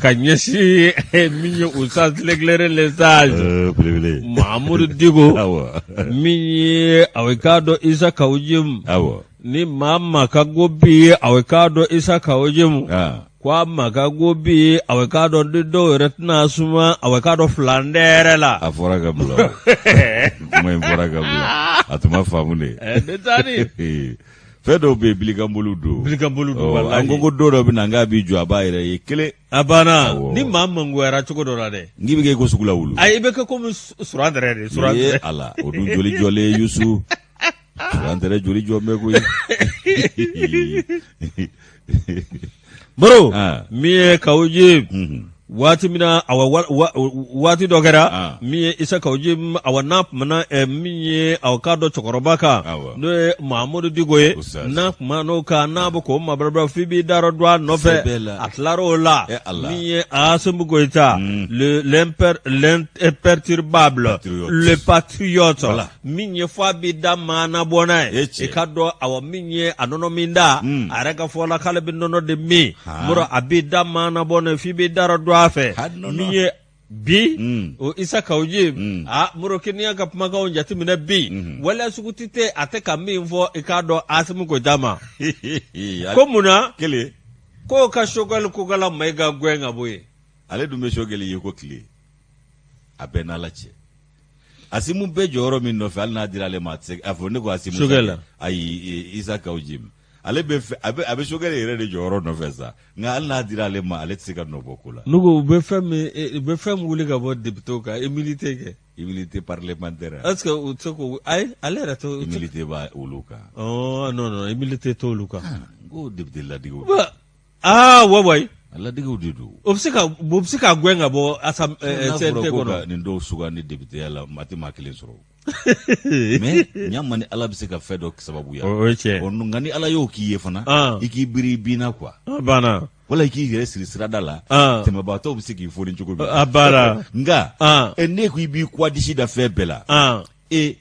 ka ɲɛsin min ye Oustaz Leclerc le sage Mahamudu Diko min ye aw k'a dɔn Isa Kawu Jim ni maa ma ka go bi aw k'a dɔn Isa Kawu Jim ko a ma ka go bi aw k'a dɔn ni dɔw yɛrɛ tɛna suma aw k'a dɔn filandɛrɛ la a fɔra ka bila kuma in fɔra ka bila a tun ma faamu de ne taa fɛn dɔw bɛ yen bilikanboliw don bilikanboliw don walahi an ko ko don dɔ bɛ na k'a b'i jɔ a b'a yɛrɛ ye kelen a banna ni maa mangoyara cogo dɔ la dɛ n k'i bɛ kɛ ko sugu la wulu ayi i bɛ kɛ komi surantɛrɛ de surantɛrɛ ala o dun joli jɔlen Yusu surantɛrɛ joli jɔ bɛ koyi Moro min ye Kawu Jim waati min na awa waati dɔ kɛra min ye Isa Kawu Jim awa n'a kumana min ye aw k'a dɔn cɛkɔrɔba kan n'o ye Mahamudu Diko ye n'a kuman'o kan n'a bɛ k'o mabalabala f'i b'i da don a nɔfɛ a tilara o la min ye Asimi Goyita l'imperturbable le patriote min ye fɔ a b'i da maana bɔ n'a ye i k'a dɔn awa min ye a nɔnɔ min da a yɛrɛ ka fɔ la k'ale bɛ nɔnɔ de min moro a b'i da maana bɔ n'a ye f'i b'i da don a fɛ min ye Bi o Isa Kawu Jim a Moro k'i n'i y'a ka kumakanw jateminɛ bi waleya sugu tɛ tɛ a tɛ ka min fɔ i k'a dɔn Asimi Goyita ma ko mun na kelen k'o ka Sogɛli Kokala Mayiga gɛn ka bɔ yen ale dun bɛ Sogɛli ye ko tile a bɛɛ n'Ala cɛ Asimu bɛ jɔyɔrɔ min nɔfɛ hali n'a dira ale ma a tɛ se a fɔ ne ko Asimu Sogɛli ayi Isa Kawu Jim ale bɛ fɛ a bɛ a bɛ Sogɛli yɛrɛ de jɔyɔrɔ nɔfɛ sa nka hali n'a dira ale ma ale tɛ se ka nɔ bɔ ko la. Ne ko u bɛ fɛn min u bɛ fɛn min wuli ka bɔ député kan immunité kɛ. Immunité parlementaire. Est ce que u tɛ se k'o ayi ale yɛrɛ tɛ. Immunité b'a olu kan. Ɔ non non immunité t'olu kan. N ko député ladigiw. Aa wa wayi. A ladigiw de don. O bɛ se ka o bɛ se k'a gɛn ka bɔ asa CNT kɔnɔ. N'a fɔra ko ka nin dɔw sugandi députéya la maa tɛ maa kelen sɔrɔ. mais ɲa ni Ala bɛ se ka fɛn dɔ sababuya. O ye tiɲɛ. Nka ni Ala y'o k'i ye fana. I k'i biri i bin na quoi. A banna. Wala i k'i yɛrɛ siri sirada la. Tɛmɛbaatɔw bɛ se k'i foni cogo min. A banna. Nka. Ne ko i b'i kuwa disi da fɛn bɛɛ la. E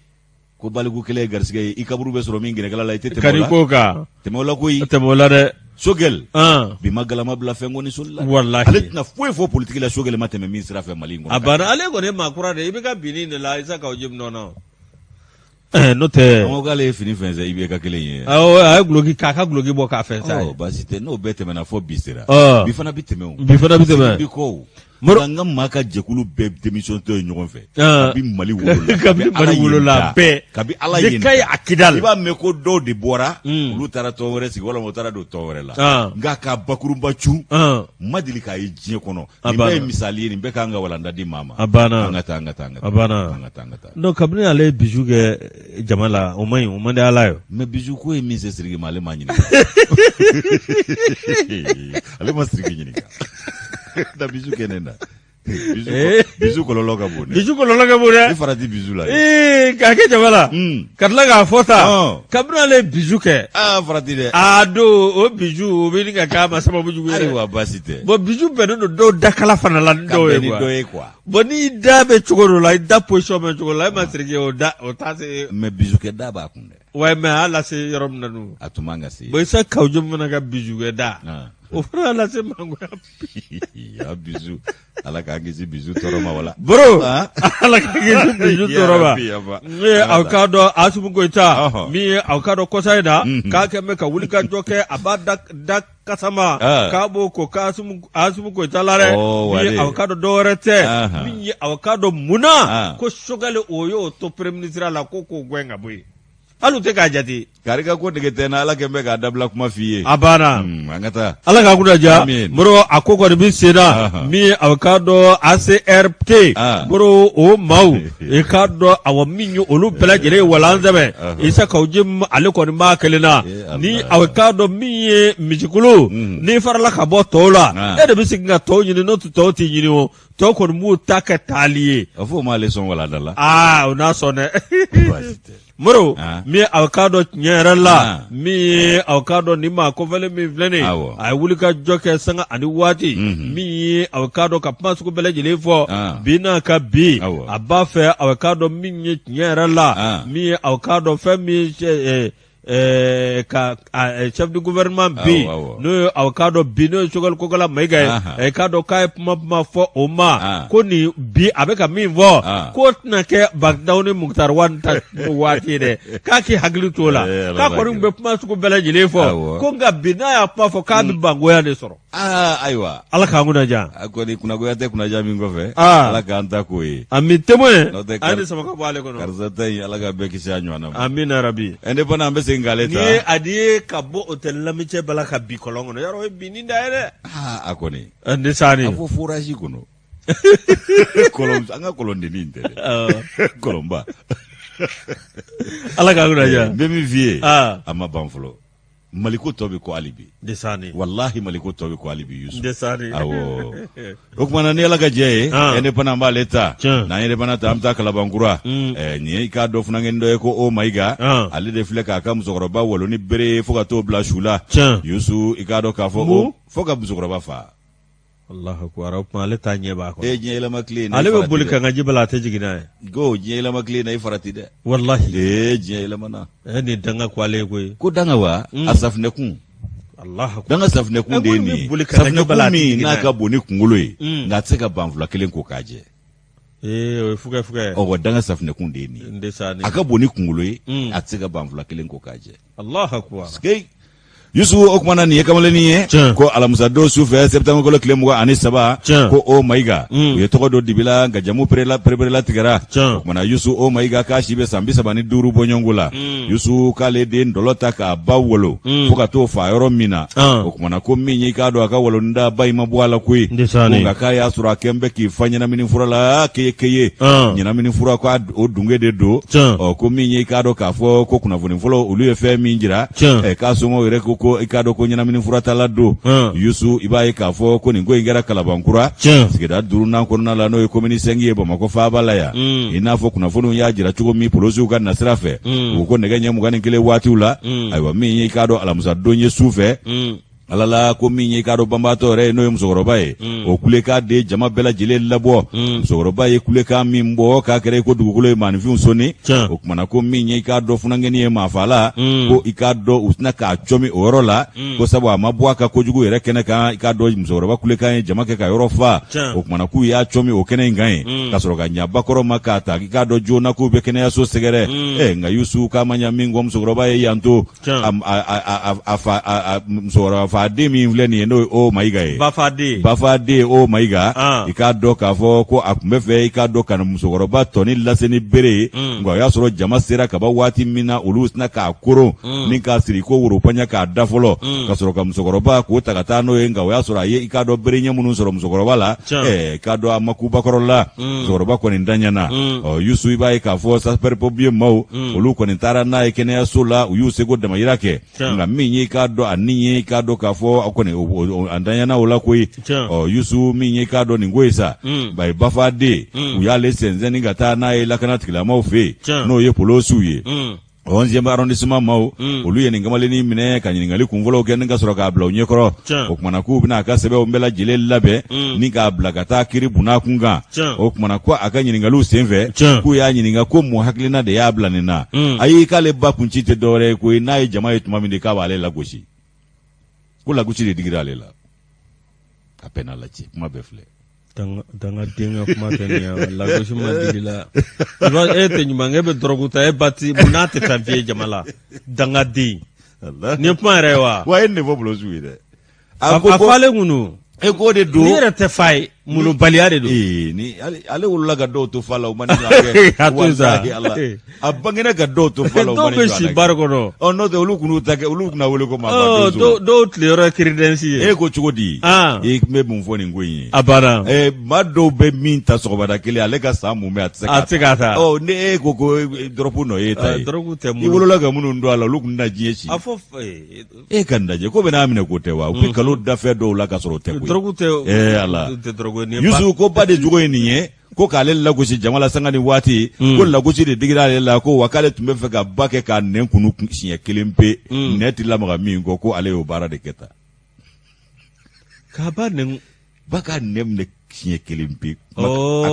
ko baliku kɛlɛ ye garisɛgɛ ye i kaburu bɛ sɔrɔ min gɛrɛkɛla la i tɛ tɛmɛ o la. Kan'i k'o kan. Tɛmɛ o la koyi. Tɛmɛ o la dɛ. Sogɛli. Bi ma galama bila fɛn kɔni soli la. Walahi. Ale tɛna foyi fɔ politiki la Sogɛli ma tɛmɛ min sira fɛ Mali in kɔnɔ. A banna ale kɔni ye maa kura de ye IBK binni de la Isa Kawu Jim nɔ na. N'o tɛ. An ko k'ale ye fini fɛnsɛn IBK kelen ye. Awɔ a ye guloki k'a ka guloki bɔ k'a fɛnsɛn a ye. Ɔ baasi tɛ n'o bɛɛ tɛmɛna fɔ bi sera. Bi fana bi tɛmɛ o. Bi fana bi tɛmɛ. Bi kɔ o. Nka n ka maa ka jɛkulu bɛɛ démission tɔ ye ɲɔgɔn fɛ. Kabi Mali wolola. Kabi Mali wolola bɛɛ. Kabi Ala ye. De Kayi à Kidal. I b'a mɛn ko dɔw de bɔra. Olu taara tɔn wɛrɛ sigi walima u taara don tɔn wɛrɛ la. Nka k'a bakurunba cun. N ma deli k'a ye diɲɛ kɔnɔ. Nin bɛɛ ye misali ye nin bɛɛ kan ka walanda di maa ma. A banna. An ka taa an ka taa an ka taa. A banna. An ka taa an ka taa. Donc kabini ale ye bijou kɛ jama la o man ɲi o man di Ala ye. Mais bijou ko ye min se Sidiki ma ale m'a ɲininka. Ale ma Sidiki ɲininka. Da bijou kɛ ne na. Bijou kɔlɔlɔ ka bon dɛ. Bijou kɔlɔlɔ ka bon dɛ. I farati bijou la. Ee k'a kɛ jama la. Ka tila k'a fɔ tan. Kabini ale ye bijou kɛ. Aa farati dɛ. Aa don o bijou o bɛ ɲini ka k'a ma sababu jugu ye. Ayiwa baasi tɛ. Bon bijou bɛnnen don dɔw dakala fana la ni dɔw ye quoi. Ka bɛn ni dɔ ye quoi. Bon n'i da bɛ cogo dɔ la i da position bɛ cogo dɔ la e ma siriki o da o t'a se. Mais bijou kɛ da b'a kun dɛ. Ouais mais a y'a lase yɔrɔ min na dun. A tun man ka se. Bon Isa Kawu Jim fana ka bijou kɛ da. O fana y'a lase mangoya. Ya bijou Ala k'an kisi bijou tɔɔrɔ ma wala. Bro Ala k'an kisi bijou tɔɔrɔ ma. Min ye aw k'a dɔn Asimi Goyita min ye aw k'a dɔn kɔsa in na k'a kɛ bɛ ka wuli ka jɔ kɛ a b'a da kasama k'a b'o ko k'Asimi Goyita la dɛ. Min ye aw k'a dɔn dɔwɛrɛ tɛ min ye aw k'a dɔn mun na ko Sogɛli o y'o to premier ministre la ko k'o gɛn ka bɔ yen. Hali u tɛ k'a jate. Kari ka ko nege tɛ n na Ala kɛn bɛ k'a dabila kuma f'i ye. A banna. An ka taa. Ala k'a kunna diya. Amiin. Moro a ko kɔni bɛ sen na. Min ye aw k'a dɔn ACRT. Moro o maaw i k'a dɔn awɔ min ye olu bɛɛ lajɛlen ye walan sɛbɛn. Isa Kawu Jim ale kɔni b'a kelen na. Ni aw k'a dɔn min ye misikulu. N'i farala ka bɔ tɔw la. E de bɛ segin ka tɔw ɲini n'o tɛ tɔw t'i ɲini o. Tɔw kɔni b'u ta kɛ taali ye. A fɔ o m'ale sɔn walanda la. Aa o n'a sɔn dɛ. Baasi tɛ. Moro min ye aw k'a dɔn tiɲɛ yɛrɛ la min ye aw k'a dɔn nin maa kofɔlen min filɛ nin ye a ye wuli ka jɔ kɛ sanga ani waati min ye aw k'a dɔn ka kuma sugu bɛɛ lajɛlen fɔ bi n'a ka bi a b'a fɛ aw k'a dɔn min ye tiɲɛ yɛrɛ la min ye aw k'a dɔn fɛn min ka chef du gouvernement bi n'o ye aw k'a dɔn bi n'o ye Sogɛli Kokala Mayiga ye k'a dɔn k'a ye kuma kuma fɔ o ma ko nin bi a bɛ ka min fɔ k'o tɛna kɛ Ba Ndaw ni Moctar Ouane ta waati ye dɛ k'a k'i hakili t'o la k'a kɔni bɛ kuma sugu bɛɛ lajɛlen fɔ ko nka bi n'a y'a kuma fɔ k'a bɛ bangoya de sɔrɔ. Aa ayiwa ala k'an kunna diya a kɔni kunnagoya tɛ kunnaja min kɔfɛ ala k'an ta k'o ye ami témoin a ni sama ka bɔ ale kɔnɔ karisa ta in ala ka bɛɛ kisi a ɲɔgɔnna ma amina rabi indépendant an bɛ segin k'ale ta n'i ye a di ye ka bɔ hôtel l'amitié bala ka bin kɔlɔn kɔnɔ yarɔ o ye binni da ye dɛ aa a kɔni ne sani a fɔ forage kɔnɔ kɔlɔn an ka kɔlɔndennin tɛ dɛ kɔlɔnba ala k'an kunna diya n bɛ min f'i ye a ma ban fɔlɔ Maliko tɔ bɛ kɔ hali bi walahi maliko tɔ bɛ kɔ hali bi Yusu awɔ o tuma na ni Ala ka jɛ ye indépendant an b'ale ta n'an ye indépendant ta an bɛ taa Kalabankura nin ye i k'a dɔn funankɛnin dɔ ye ko o Mayiga ale de filɛ k'a ka musokɔrɔba walo ni bere ye fo ka t'o bila su la Yusu i k'a dɔn k'a fɔ fo ka musokɔrɔba faa Allahu akbar o tuma ale t'a ɲɛ b'a kɔnɔ ee diɲɛ yɛlɛma tile ale bɛ boli ka n ka ji bala a tɛ jigin n'a ye ko diɲɛ yɛlɛma tile na i farati dɛ walahi ee diɲɛ yɛlɛmana ɛ nin danga ko ale ye koyi ko danga wa a safunɛ kun Danga safunɛkun de ye nin ye, safunɛkun min n'a ka bon ni kunkolo ye, nka a tɛ se ka banfula kelen ko k'a jɛ. Ee, o ye fugɛ fugɛ. Ɔ, danga safunɛkun de ye nin ye, a ka bon ni kunkolo ye, a tɛ se ka banfula kelen ko k'a jɛ. Allahu akbar. Yusufu, o kumana nin ye kamalennin ye ko alamisadon su fɛ, septembre kalo tile 23, ko o Mayiga, u ye tɔgɔ don dibi la, nka jamu pereperelatigɛra. O kumana Yusu o Mayiga k'a si bɛ san 35 bɔɲɔgɔnko la. Yusu k'ale de dɔlɔ ta k'a ba walo fo ka t'o faa yɔrɔ min na. O kumana ko min ye, i k'a dɔn a ka walonida ba in ma bɔ a la koyi, nka k'a y'a sɔrɔ a kɛn bɛ k'i fa ɲɛnamini fura la keye keye, ɲɛnamini fura ko o dunge de don. Ɔ, ko min ye, i k'a dɔn k'a fɔ ko kunnafoni fɔlɔ olu ye fɛn min jira, k'a somɔgɔw yɛrɛ ko i k'a dɔn ko ɲɛnamini furatala don. Yusu, i b'a ye k'a fɔ ko nin ko in kɛra Kalabankura sigida duurunan kɔnɔna la, n'o ye commune 5 ye Bamakɔ faaba la yan. I n'a fɔ kunnafoniw y'a jira cogo min polosiw ka nasira fɛ, u ko nɛgɛ ɲɛ 21 waatiw la, ayiwa, min ye, i k'a dɔn alamisa don ye su fɛ, Ala la ko min ye, i k'a dɔn banbaatɔ yɛrɛ ye, n'o ye musokɔrɔba ye, o kulekan de jama bɛɛ lajɛlen labɔ. Musokɔrɔba ye kulekan min bɔ k'a kɛra i ko dugukolo ye maaninfinw sɔnni. O kumana ko min ye, i k'a dɔn funankɛnin ye maafaala, ko i k'a dɔn u tɛna k'a cɔmi o yɔrɔ la, ko sabu a ma bɔ a ka kojugu yɛrɛ kɛnɛ kan. I k'a dɔn musokɔrɔba kulekan ye jama kɛ ka yɔrɔ fa. O kumana k'u y'a cɔmi o kɛnɛ in kan yen, ka sɔrɔ ka ɲa bakɔrɔ ma k'a ta, i k'a dɔn joona k'u bɛ kɛnɛyaso sɛgɛrɛ. Nka Yusu, k'a ma ɲa min kɔ, musokɔrɔba ye yan to. A fa musokɔrɔba fa den min filɛ nin ye, n'o ye o Mayiga ye, bafaden bafaden o Mayiga, i k'a dɔn k'a fɔ ko a tun bɛ fɛ, i k'a dɔn ka na musokɔrɔba tɔni lase ni bere ye. Nka o y'a sɔrɔ jama sera kaban waati min na, olu sina k'a koron ni k'a siri ko woropaɲa k'a da fɔlɔ, ka sɔrɔ ka musokɔrɔba k'o ta ka taa n'o ye. Nka o y'a sɔrɔ a ye, i k'a dɔn bere ɲɛ minnu sɔrɔ musokɔrɔba la, i k'a dɔn a ma ku bakɔrɔ la, musokɔrɔba kɔni daɲana. Ɔ Yusu, i b'a ye k'a fɔ sapeur pompier maaw, olu kɔni taara n'a ye kɛnɛyaso la, u y'u seko damayira kɛ. Nka min ye, i k'a dɔn a ni ye, i k'a dɔn k'a fɔ a kɔni a daɲana o la koyi. Ɔ Yusu, min ye, i k'a dɔn nin ko ye sa, bayi bafaden, u y'ale sɛnsɛnni ka taa n'a ye lakana tigilamaw fɛ yen, n'o ye polosiw ye. 11e arrondissement maaw, olu ye nin kamalennin minɛ ka ɲininkali kunfɔlɔw kɛ ni ka sɔrɔ k'a bila u ɲɛkɔrɔ. O kumana k'u bɛna a ka sɛbɛnw bɛɛ lajɛlen labɛn ni k'a bila ka taa kiri bunna kun kan. O kumana ko a ka ɲininkaliw senfɛ, k'u y'a ɲininka ko mun hakilina de y'a bila nin na. Ayi, k'ale ba kun ci tɛ dɔwɛrɛ ye koyi, n'a ye jama ye tuma min de k'a b'ale lagosi, ko lagosi de digira ale la. A bɛɛ n'a la cɛ, kuma bɛɛ filɛ. Dangaden ka kuma tɛ nin ye, lagosi ma digi la. E tɛ ɲumankɛ bɛ dɔrɔgu ta, e ba ti mun n'a tɛ fɛn f'i ye jama la, dangaden. Nin ye kuma yɛrɛ ye wa? Wa e nin de fɔ polosiw ye dɛ. A falen kun don. E k'o de don. Ni yɛrɛ tɛ fa ye, molobaliya de don. Ee, ni ale wolola ka dɔw to fa la, o ma ni ɲɔgɔn kɛ. A to sa. A bangena ka dɔw to fa la, o ma ni ɲɔgɔn kɛ. Dɔw bɛ si bari kɔnɔ. Ɔ, n'o tɛ olu kun ta kɛ, olu kun na wele ko maa donso. Dɔw tile yɔrɔ ye crédence ye. E ko cogo di? I tun bɛ mun fɔ nin ko in ye? A banna. Ɛ, maa dɔw bɛ min ta sɔgɔmada kelen, ale ka san mun bɛ a tɛ se k'a ta. A tɛ se k'a ta. Ɔ, ni e ko ko dɔrɔgu nɔ ye ta ye. Dɔrɔgu tɛ. I wolola ka minnu don a la, olu kun tɛna diɲɛ si. A fɔ. E ka nin lajɛ ko bɛ n'a minɛ ko tɛ wa? U bɛ nkalon da fɛn dɔw la ka sɔrɔ o tɛ koyi. Dɔrɔgu tɛ. Ee Ala. Tɛ dɔrɔgu ye. Yusu ko ba de jogo ye nin ye, ko k'ale lagosi jama la sanga ni waati, ko lagosi de digira ale la, ko wa k'ale tun bɛ fɛ ka ba kɛ k'a nɛn kunu siɲɛ kelen pe, nɛn tɛ lamaga min kɔ, ko ale y'o baara de kɛ tan. K'a ba nɛn. Ba k'a nɛn minɛ siɲɛ kelen pe. A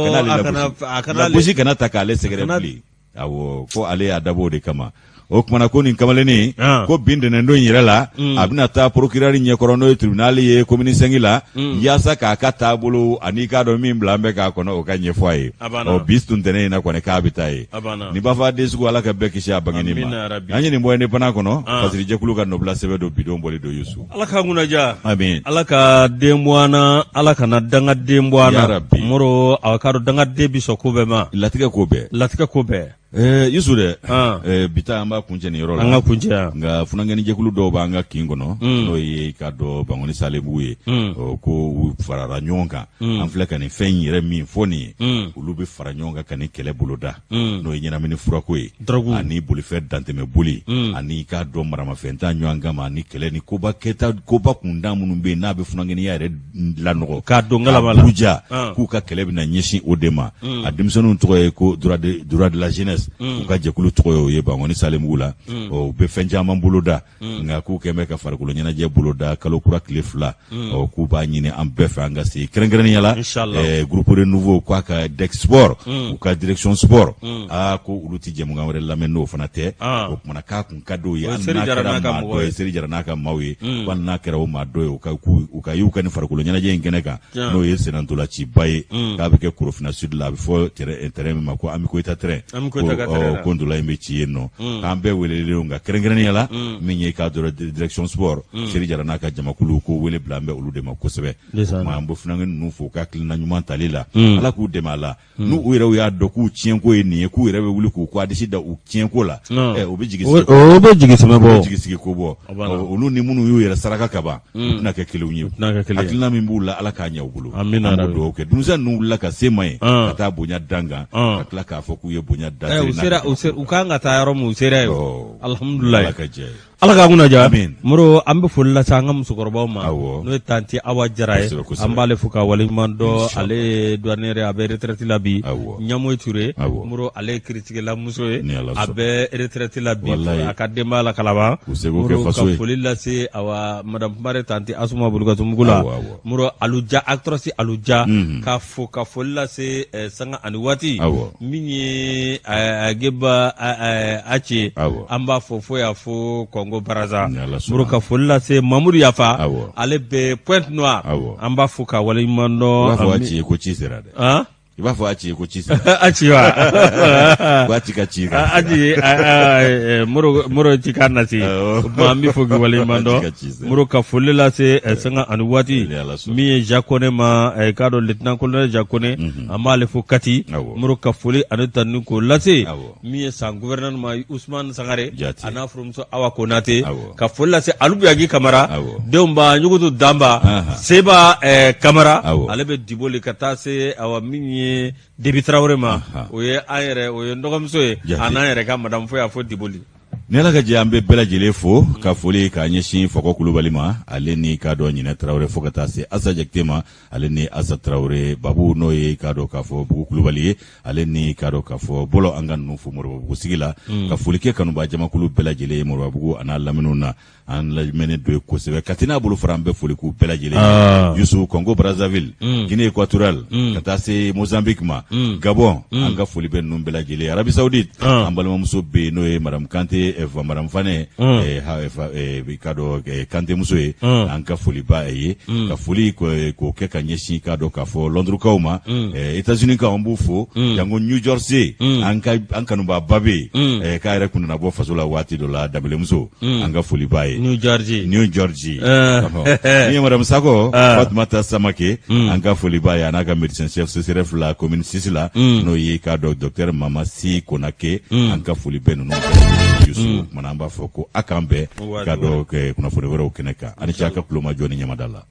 kana ale lagosi. Lagosi kana ta k'ale sɛgɛrɛ bilen. Awɔ, ko ale y'a dabɔ o de kama. O kumana ko nin kamalennin, ko bi ntɛnɛndon in yɛrɛ la, a bɛna taa procureur ɲɛkɔrɔ, n'o ye tribunal ye commune 5 la, yaasa k'a ka taabolo ani k'a dɔn min bila an bɛ k'a kɔnɔ, o ka ɲɛfɔ a ye. Ɔ, bi tun ntɛnɛn in na kɔni k'a bɛ taa yen. Ni bafa den sugu, Ala ka bɛɛ kisi a bangeni ma. An ye nin bɔ Indépendant kɔnɔ, fasirijɛkulu ka nɔbila sɛbɛn don, bidon bɔli don Yusu. Ala k'an kunnaja. Amin. Ala ka den bɔ an na, Ala kana dangaden bɔ an na. Ya Rabbi. Moro, a k'a dɔn dangaden bi sɔn ko bɛɛ ma. Latigɛ ko bɛɛ. Latigɛ ko bɛɛ. Yusu dɛ, bi ta an b'a kuncɛ nin yɔrɔ la. An ka kuncɛ yan. Nka funankɛninjɛkulu dɔw b'an ka kin kɔnɔ, n'o ye i k'a dɔn Bankoni Salebugu ye, ko u farala ɲɔgɔn kan. An filɛ ka nin fɛn in yɛrɛ min fɔ nin ye, olu bɛ fara ɲɔgɔn kan ka nin kɛlɛ boloda, n'o ye ɲɛnamini furako ye, ani bolifɛn dantɛmɛ boli, ani i k'a dɔn maramafɛn ta ɲɔgɔn kama, ani kɛlɛ ni koba kɛta, koba kuntan minnu bɛ yen n'a bɛ funankɛninya yɛrɛ lanɔgɔ, k'a don galama la, buruja, k'u ka kɛlɛ bɛna ɲɛsin o de ma. A denmisɛnninw tɔgɔ ye ko droit de la jeunesse. jeunesse, u ka jɛkulu tɔgɔ ye o ye Bankɔni Salemugu la. Ɔ, u bɛ fɛn caman boloda, nka k'u kɛn bɛ ka farikolo ɲɛnajɛ boloda kalo kura tile 2. Ɔ, k'u b'a ɲini an bɛɛ fɛ an ka se kɛrɛnkɛrɛnnenya la. Inshallah. Groupe Renouveau k'a ka DEC Sport, u ka direction sport, aa, ko olu ti jɛmukan wɛrɛ lamɛn n'o fana tɛ. O kumana k'a kun ka d'o ye, O ye hali Seri n'a Jara kɛra n'a ka maa mɔgɔw dɔ ye. ye, Seri Jara n'a ka maaw ye, ko hali n'a kɛra o maa dɔ ye, u ka y'u ka nin farikolo ɲɛnajɛ in kɛnɛ kan, n'o ye sennantolaciba ye, k'a bɛ kɛ Korofina Sud la, a bɛ fɔ terrain min ma ko Ami Koyita terrain. Ami Koyita ka terrain la. Ko ntola in bɛ ci yen nɔ, k'an bɛɛ welelen don, nka kɛrɛnkɛrɛnnenya la, min ye k'a dɔrɔn direction sport, Seri Jara n'a ka jamakulu, ko wele bila an bɛ olu de ma kosɛbɛ. Ndeysaan. O tuma an bɛ funankɛ ninnu fo u ka hakilina ɲuman tali la. Ala k'u dɛmɛ a la. N'u u yɛrɛ y'a dɔn k'u tiɲɛko ye nin ye, k'u yɛrɛ bɛ wuli k'u kɔ a disi da u tiɲɛko la, o bɛ jigi sigi, o bɛ jigi sɛmɛ o bɔ. bɛ jigi sigi ko bɔ. O banna. Ɔ, olu ni minnu y'u yɛrɛ saraka ka ban, u tɛna kɛ kelenw ye. Tɛna kɛ kelen ye. Hakilina min b'u la, Ala k'a ɲɛ u bolo. Amina An b'o rabi. dugawu kɛ. Denmisɛn ninnu wulila ka se ma ye ka taa bonya dan kan, ka tila k'a fɔ k'u ye bonya da U seri n'a sera ka u sera u kan ka taa yɔrɔ min, u sera yen. Ɔ. Alhamdulilayi. Ala ka jɛ ye. Ala k'an kunna diya. Amin. Moro, an bɛ foli lase an ka musokɔrɔbaw ma, Awɔ. n'o ye tanti Awa Jara ye. Kosɛbɛ, kosɛbɛ. An b'ale fo ka waleɲuman dɔn. Inshallah. Ale ye douanier ye, a bɛ retraite la bi. Awɔ. Ɲamoyi Ture. Awɔ. Moro, ale ye kiritigɛla muso ye, Ni Ala a sɔnna. bɛ retraite la bi. Walayi. A ka denbaya la Kalaban. K'u seko kɛ Moro, faso ka ye. foli lase awa madame Kumare, tanti Asuma Bolokasumugu la. Awɔ, awɔ. Moro Aluja, actrice Aluja, ka fo ka foli lase sanga ani waati. Awɔ. Min ye Geba Ace, Awɔ. an b'a fɔ fo y'a fo Kɔngo Baraza. Ni Ala sɔnna. Moro, ka foli lase Mamudu Yafa, Awɔ. ale bɛ Pointe Noire. Awɔ. An b'a fo ka waleɲuman I dɔn. b'a fɔ a ci ye ko ci sera dɛ. Han? I b'a fɔ a ci ye ko ci sera. A ci wa? Ko a ci ka ci kan. A ci Moro, Moro ci kan na se. Awɔ. O tuma an bɛ fo k'i waleɲuman A ci ka ci dɔn. sera. Moro, ka foli lase sanga ani waati. Ni Ala sɔnna. Min ye Jacques Kone ma, k'a dɔn lieutenant colonel Jacques Kone, an b'ale fo Kati. Awɔ. Moro, ka foli ani tanuni k'o lase. Awɔ. Min ye san gouverneur ma, Usman Sangare, Jate. a n'a furumuso Awa Konate. Awɔ. Ka foli lase Alubuyagi Kamara, Awɔ. denw ba Ɲugutu Danba, Aha. Seba Kamara, Awɔ. ale bɛ Diboli, ka taa se awa min ye Debi Tarawele ma. Aha. O ye an yɛrɛ, o ye n dɔgɔmuso ye. Jate. A n'an yɛrɛ ka madame fo y'a fɔ Diboli. Ni Ala ka jɛ, an bɛ bɛɛ lajɛlen fo ka foli k'a ɲɛsin Fɔkɔ Kulubali ma, ale ni k'a dɔn Ɲinɛ Tarawele, fo ka taa se Asa Jakite ma, ale ni Asa Tarawele Babu, n'o ye k'a dɔn k'a fɔ Bugu Kulubali ye, ale ni k'a dɔn k'a fɔ Bɔlɔ. An ka ninnu fo Moribabugu sigi la, ka foli kɛ kanuba jamakulu bɛɛ lajɛlen ye Moribabugu a n'a laminiw na. An lamɛnnen don ye kosɛbɛ. Kati n'a bolo fara, an bɛ foli k'u bɛɛ lajɛlen ye. Yusu, Congo Brazzaville, Guinée Équatoriale, ka taa se Mozambique ma, Gabon, an ka foli bɛ ninnu bɛɛ lajɛlen ye. Arabie Saoudite, an balimamuso bɛ yen, n'o ye madame Kante, madame Fane, i k'a dɔn Kante muso ye, an ka foli b'a ye. Ka foli k'o kɛ ka ɲɛsin k'a dɔn k'a fɔ Londres ma, États-Unis kaw, an b'u fo, jango New Jersey, an ka an kanubaaba bɛ yen, k'a yɛrɛ kun nana bɔ faso la waati dɔ la, Danbelemuso, an ka foli b'a ye. New Jersey. New Jersey. Ɔhɔ. Ni ye madame Sakɔ, Fatumata Samake, an ka foli b'a ye, a n'a ka médecin chef CSRéf la commune 6 la, n'o ye k'a dɔn docteur Mamasi Konake, an ka foli bɛ ninnu bɛɛ. Yusu, o kumana an b'a fɔ ko a k'an bɛn Waati k'a dɔn kunnafoni wɛrɛw kɛnɛ kan. Ani ce a ka tulomajɔ ni ɲamada la.